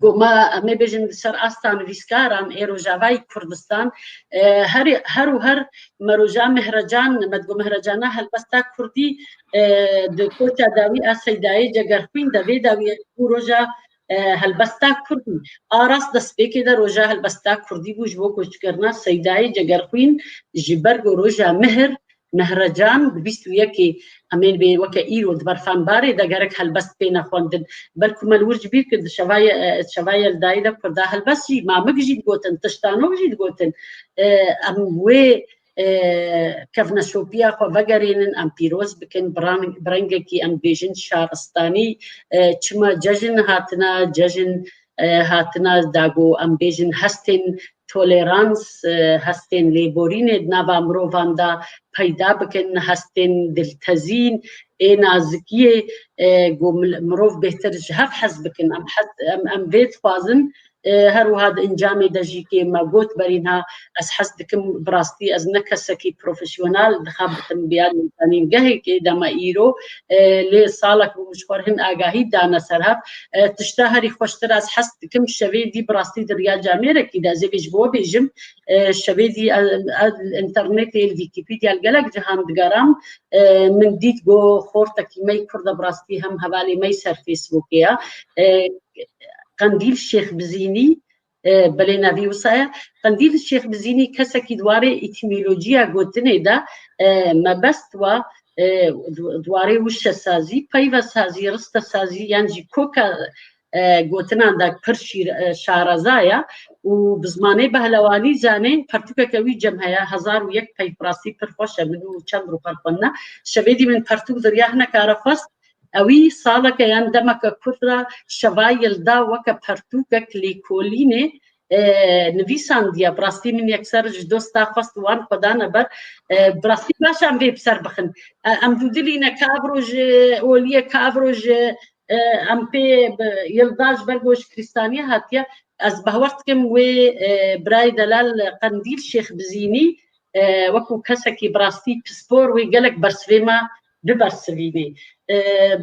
Ku me, em ê bêjin, li ser asta nivîskaran ê Rojavayê Kurdistan, e, her, her û her me roja Mehrecan, me digo Mehrecana helbesta Kurdî, e, di koça dawî a Seydayê Cegerxwîn de vê dawiyê bû roja, e, helbesta Kurdî. A rast destpêkê de roja helbesta Kurdî bû ji bo koçkirina Seydayê Cegerxwîn ji ber ku roja Mihr Mehrecan di bîst û yekê em ê bê weke îro di berfanbarê de gerek helbest pê nexwendin. Belku me li wir ji bîr kir di şevaya, e, şevaya li dayî de Kurda helbest jî, mamik jî digotin, tiştanok jî digotin. E, em wê, e, kevneşopiya xwe vegerênin, em pîroz bikin, bi rang-, bi rengekî em bêjin şaristanî, e, çima cejin hatine, cejin, e, hatine da ku em bêjin hestên tolerans, e, hestên lêborînê di nava mirovan de peyda bikin, hestên diltezîn, ê nazikiyê, e, ku mil-, mirov bêhtir ji hev hez bikin. Em hez, em, em vê dixwazin, e, her wiha di encamê de jî kê me got berî niha, ez hez dikim, bi rastî ez ne kesekî profesyonel dixebitim biya nîzanîngehekê de me îro, e, lê salek bû min ji xwe re hin agahî dane ser hev. E, tişta herî xweştir ez hez dikim, şevê dî bi rastî di riya camêrekî de, ez ê vê ji bo bêjim, e, şevê dî, e, e, li înternetê, li Wîkîpîdya, li gelek cihan digeram, e, min dît ku xortekî me yî Kurd e, bi rastî hem hevalê me yî ser Facebookê ye. E, Qendîl Şêx Bizînî, e, belê nevî wisa ye. Qendîl Şêx Bizînî kesekî di warê etîmolojiya gotinê de, e, mebest wa, e, di-, di warê wişesazî, peyvesazî, ristesazî yan jî koka, e, gotinan de pir şîr-, e, şareza ye û bi zimanê behlewanî zanê, pertûkeke wî cem heye, hezar û yek peyv, bi rastî pir xweş e, min û çend rûpel xwendine. Şevê dî min pertûk di riya hineka re xwest, ewî saleke yan demeke kurt re şevayê li da weke pertûkek lêkolînê, e, nivîsandiye. Bi rastî min yekser ji dosta xwest wan xwe dane ber. E, bi rastî baş e em vê bi ser bixin. E, em dûdilî ne ka ev roj, e, olî ye, ka ev roj, e, em pê bi, yilda ji ber ku ji krîstaniyê hatiye. Ez behwer dikim wê, e, birayê delal Qendîl Şêx Bizînî, e, wekû kesekî bi rastî pispor wê gelek bersivê me bibersivînê. E,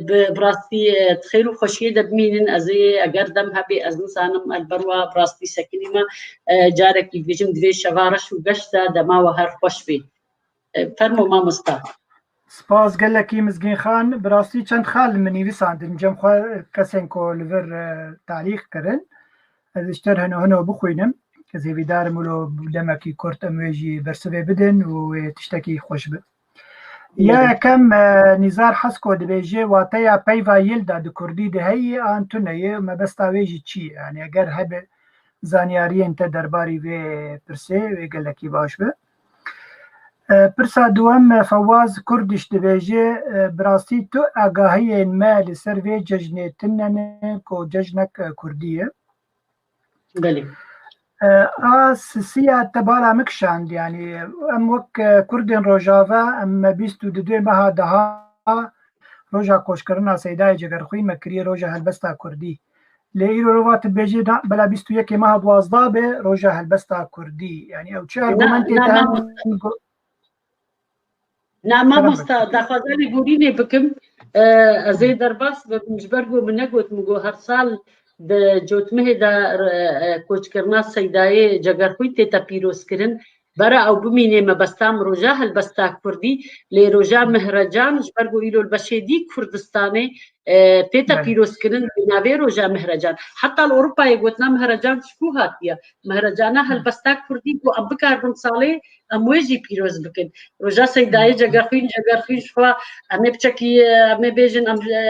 bi, bi rastî, e, di xêr û xweşiyê de bimînin, ez ê eger dem hebê, ez nizanim, ez ber wa bi rastî sekinî me, e, carekî dibêjim, di vê şeva reş û geş de dema we her xweş bê. E, fermo mamosta. Spas gelekî Mizgîn Xan. Bi rastî çend xal min nivîsandin cem xwe, kesên ku li vir, e, talîq kirin. Ez ji te re hino hino bixwînim. Ez hêvîdar im wilo demekî kurt em wê jî bersivê bidin û wê tiştekî xweş be. Ya yekem, e, Nîzar Hesko dibêje, wateya peyva yilda di kurdî de heye an tune ye, mebesta wê jî çi ye? Yani eger hebe zanyariyên te derbarî vê pirsê, wê gelekî baş be. E, pirsa duwem, e, Fewaz Kurdiş dibêje, e, bi rastî tu agahiyên me li ser vê cejnê tune ne ku cejnek, e, kurdî ye. Belê. E, a sisiya te bala min kişand, yani em wek, e, Kurdên Rojava, em me bîst û duduyê meha deha roja koçkirina Seydayê Cegerxwîn me kiriye roja helbesta Kurdî. Lê îro rova tu dibêjî da, bela bîst û yekê meha duwazdeh be roja helbesta Kurdî. Yani ew çi argumentê te hene? Na mamosta, daxwaza lêborînê bikim. E, ez ê derbas bibim, ji ber ku min negot, min got her sal di Cotmihê de, e, koçkirina Seydayê Cegerxwîn tête pîrozkirin. Bera ew bimînê mebesta min roja helbesta kurdî, lê roja Mihrecan ji ber ku îro li beşê dî Kurdistanê, e, tête Belê. pîrozkirin di navê roja Mihrecan. Heta li Ewropayê gotina Mihrecan ji ku hatiye? Mihracana helbesta kurdî ku em bikaribin salê em wê jî pîroz bikin. Roja Seydayê Cegerxwîn, Cegerxwîn ji xwe em ê piçekî, em ê bêjin, em, e,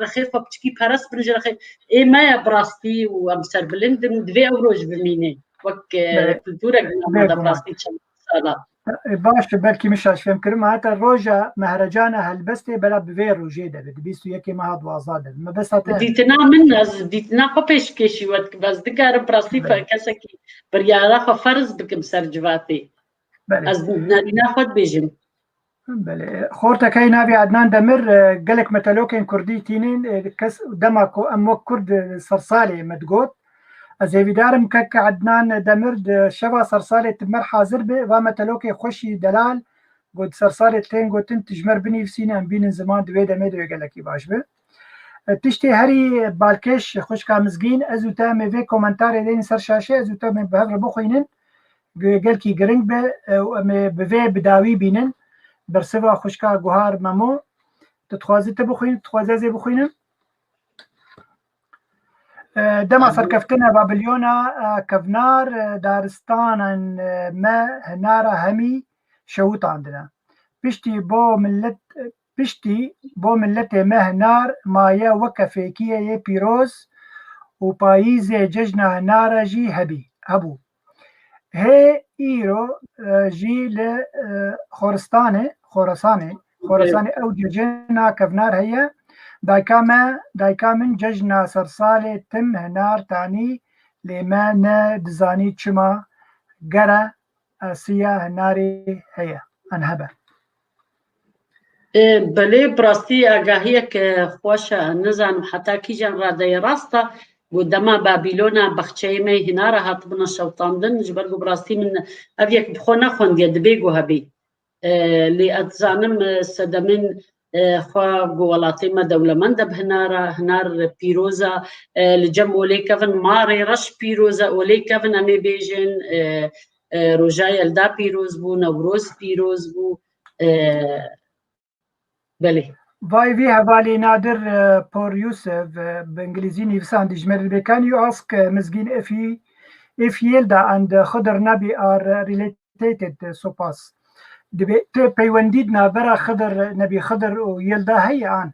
rexê xwe piçekî perest bin ji rexê. Ê me ye bi rastî û em serbilind in û divê ew roj bimîne. Wek, e, Belê. kultûrek Belê, bi rastî çend sala. E, baş e, belkî min şaş fêm kirim. Heta roja Mehrecana helbestê bela bi vê rojê de be, di bîst û yekê meha duwazdeh de be. Me besa te Dîtina min, ez dîtina xwe pêşkêşî we dikim. Ez dikarim bi rastî Belê. fe-, kesekî biryara xwe ferz bikim ser civatê. Belê. Ez nerîna xwe dibêjim. Belê. Xortekey navê Adnan Demir, e, gelek metelokên kurdî tînin, e, kes dema ku em wek kurd, e, sersalê me digot. Ez hêvîdar im kek Ednan Demir di şeva sersalê ti mer hazir be, va metelokê xweşî delal, got sersalê tên gotin, ti ji mer binivîsîne, em bînin ziman di wê demê de wê gelekî baş be. E, tiştê herî balkêş xwişka Mizgîn, ez û te em ê vê komentarê deynin ser şaşê, ez û te em ê bi hev re bixwînin. Ge-, gelkî giring be, e, û em ê bi vê bi dawî bînin. Bersiva xwişka Guhar Memo. Tu dixwazî tu bixwîn, tu dixwazî ez ê bixwînim? E, dema Em, serkeftina Babilyona, e, kevnar, e, daristanan, e, me hinara hemî şewitandine. Piştî bo millet, piştî bo milletê me hinar maye weke fêkiyê yê pîroz û payîzê cejna hinara jî hebî, hebû. Hê îro, e, jî li, e, Xoristanê, Xorasanê, Xorasanê ew cejna kevnar heye. Dayika me, dayika min cejna sersalê tim hinar tanî, lê me ne dizanî çima gere esiya hinarê heye. An hebe. E, belê, bi rastî agahiyek, e, xweş e. Nizanim heta kîjan radeyê rast e. Ku dema Babîlona baxçeyê me hinara hatibûna şewtandin, ji ber ku bi rastî min ev yek bi xwe nexwendiye, dibê ku hebê. E, lê ez dizanim, e, sedemên, e, xwe ku welatê me dewlemend e bi hinara, hinar pîroz e, e, li cem olê kevin, marê reş pîroz e, olê kevin em ê bêjin, e, e, roja Yelda pîroz bû, Newroz pîroz bû, e, belê. Vay vî hevalî Nadir, e, Por Yusuf, e, bi îngilîzî nivîsandî ji me re dibê, can you ask, e, Mizgîn if he, if Yelda and, e, Xidr Nebi are related, e, sopas. Dibê tu peywendî di navbera Xidr Nebi, Xidr û Yelda heye an?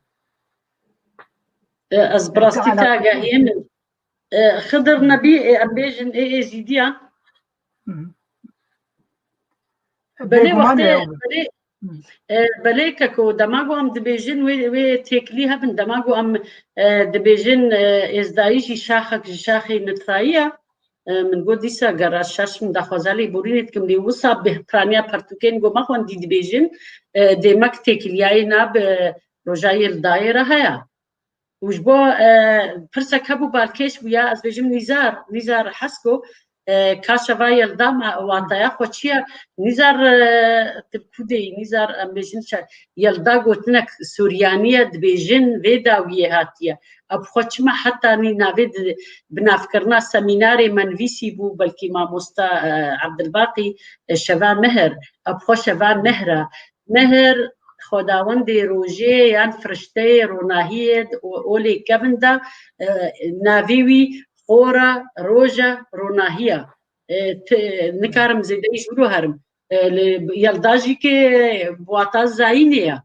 E, ez bi rastî te agahiyê min. E, Xidr Nebî, e, em bêjin ê Êzîdiyan. Hı hı. Belê, bêguman wextê, e, belê, Hı. e, belê keko, dema ku em dibêjin wê, wê têkilî hebin, dema ku em, e, dibêjin, e, êzdayî jî şaxek ji şaxê nitrayî ye. E, min got dîsa gera şaş min daxwaza lêborînê dikim, lê wisa bi piraniya pertûkên ku me xwendî dibêjin, e, dêmek têkiliyayê na bi roja Yêldayê re heye. Û ji bo, e, pirsek hebû balkêş bû ya, ez bêjim Nîzar, Nîzar Hesko, e, ka şeva Yelda me, wataya xwe çi ye? Nîzar, e, tu ku de yî, Nîzar, em bêjin çi? Yelda gotinek Suryanî ye, dibêjin vê dawiyê hatiye. Ev xwe çima hetanî navê di, binavkirina semînarê me nivîsî bû, belkî mamosta, e, Ebdilbaqî, e, şeva Mihir. Ev xwe şeva Mihir e. Mihir, xwedawendê rojê yan firişteyê ronahiyê di o-, olê kevin de, e, navê wî xora roja ronahiya. E, ti-, nikarim zêdeyî ji wiro herim. E, li Yelda jî ke wata zayînê ye.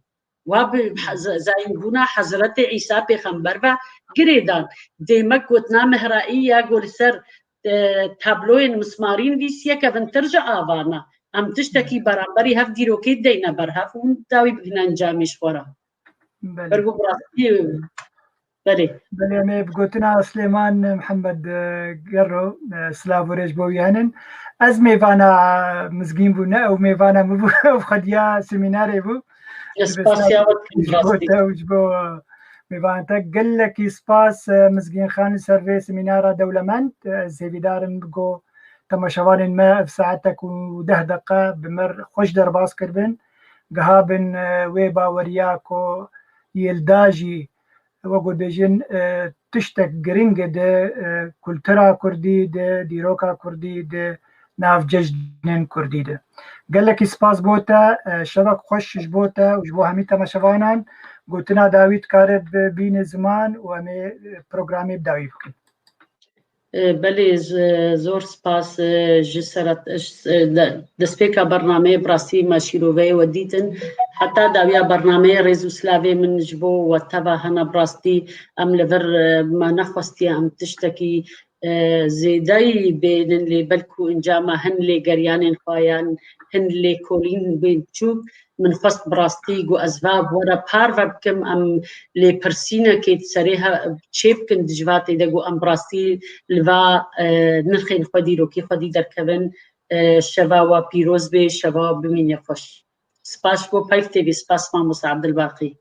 Wa bi he-, z-, zayînbûna Hezretê Îsa Pêxember ve girêdan. Dêmek gotina Mihraî ya ku li ser, e, tabloyên mismarî nivîsiye kevintir ji avana. Em tiştekî beramberî hev dîrokê deyne ber hev û dawî bigihîne encamê ji xwe re. Belê. Ber ku bi rastî, belê. Belê, em ê bi gotina Silêman Mihemed, e, Gerro, e, silav û rêz bo wî henin. Ez mêvana Mizgîn bû, ne ew mêvana min bû, ew xwediya semînarê bû. Ez spasiya we dikim bi rastî. Ji bo te û ji bo mêvana te gelekî spas, e, Mizgîn Xan, li ser vê semînara dewlemend. Ez hêvîdar im ku temaşevanên me ev saetek û deh deqe bi me re xweş derbas kiribin. Gihabin, e, wê baweriya ku yê li da jî, wek ku dibêjin, e, tiştek giring e di, e, kultura kurdî, di dîroka kurdî, di nav cejnên kurdî de. Gelekî spas bo te, e, şevek xweş ji bo te û ji bo hemî temaşevanan. Gotina dawî dikare bibîne ziman û em ê, e, programê bi dawî bikin. E, belê, z-, zor spas, e, ji serat-, e, de-, destpêka bernameyê bi rastî me şîroveyê we dîtin. Heta dawiya bernameyê rêz û silavê min ji bo we teva hene. Bi rastî em li vir, e, me nexwestiye em tiştekî, e, zêdeyî bênin, lê belkû inca me hin lêgeriyanên xwe yan hin lêkolîn bên biçûk. Min xwest bi rastî ku ez va bi we re parve bikim, em lêpirsînekê di serê he-, çê bikin di civatê de ku em bi rastî li va, e, nirxên xwe, dîrokî xwedî derkevin. E, şeva we pîroz bê, şeva we bimîne xweş. Spas bo Peyv T V, spas mamoste Abdulbaqî.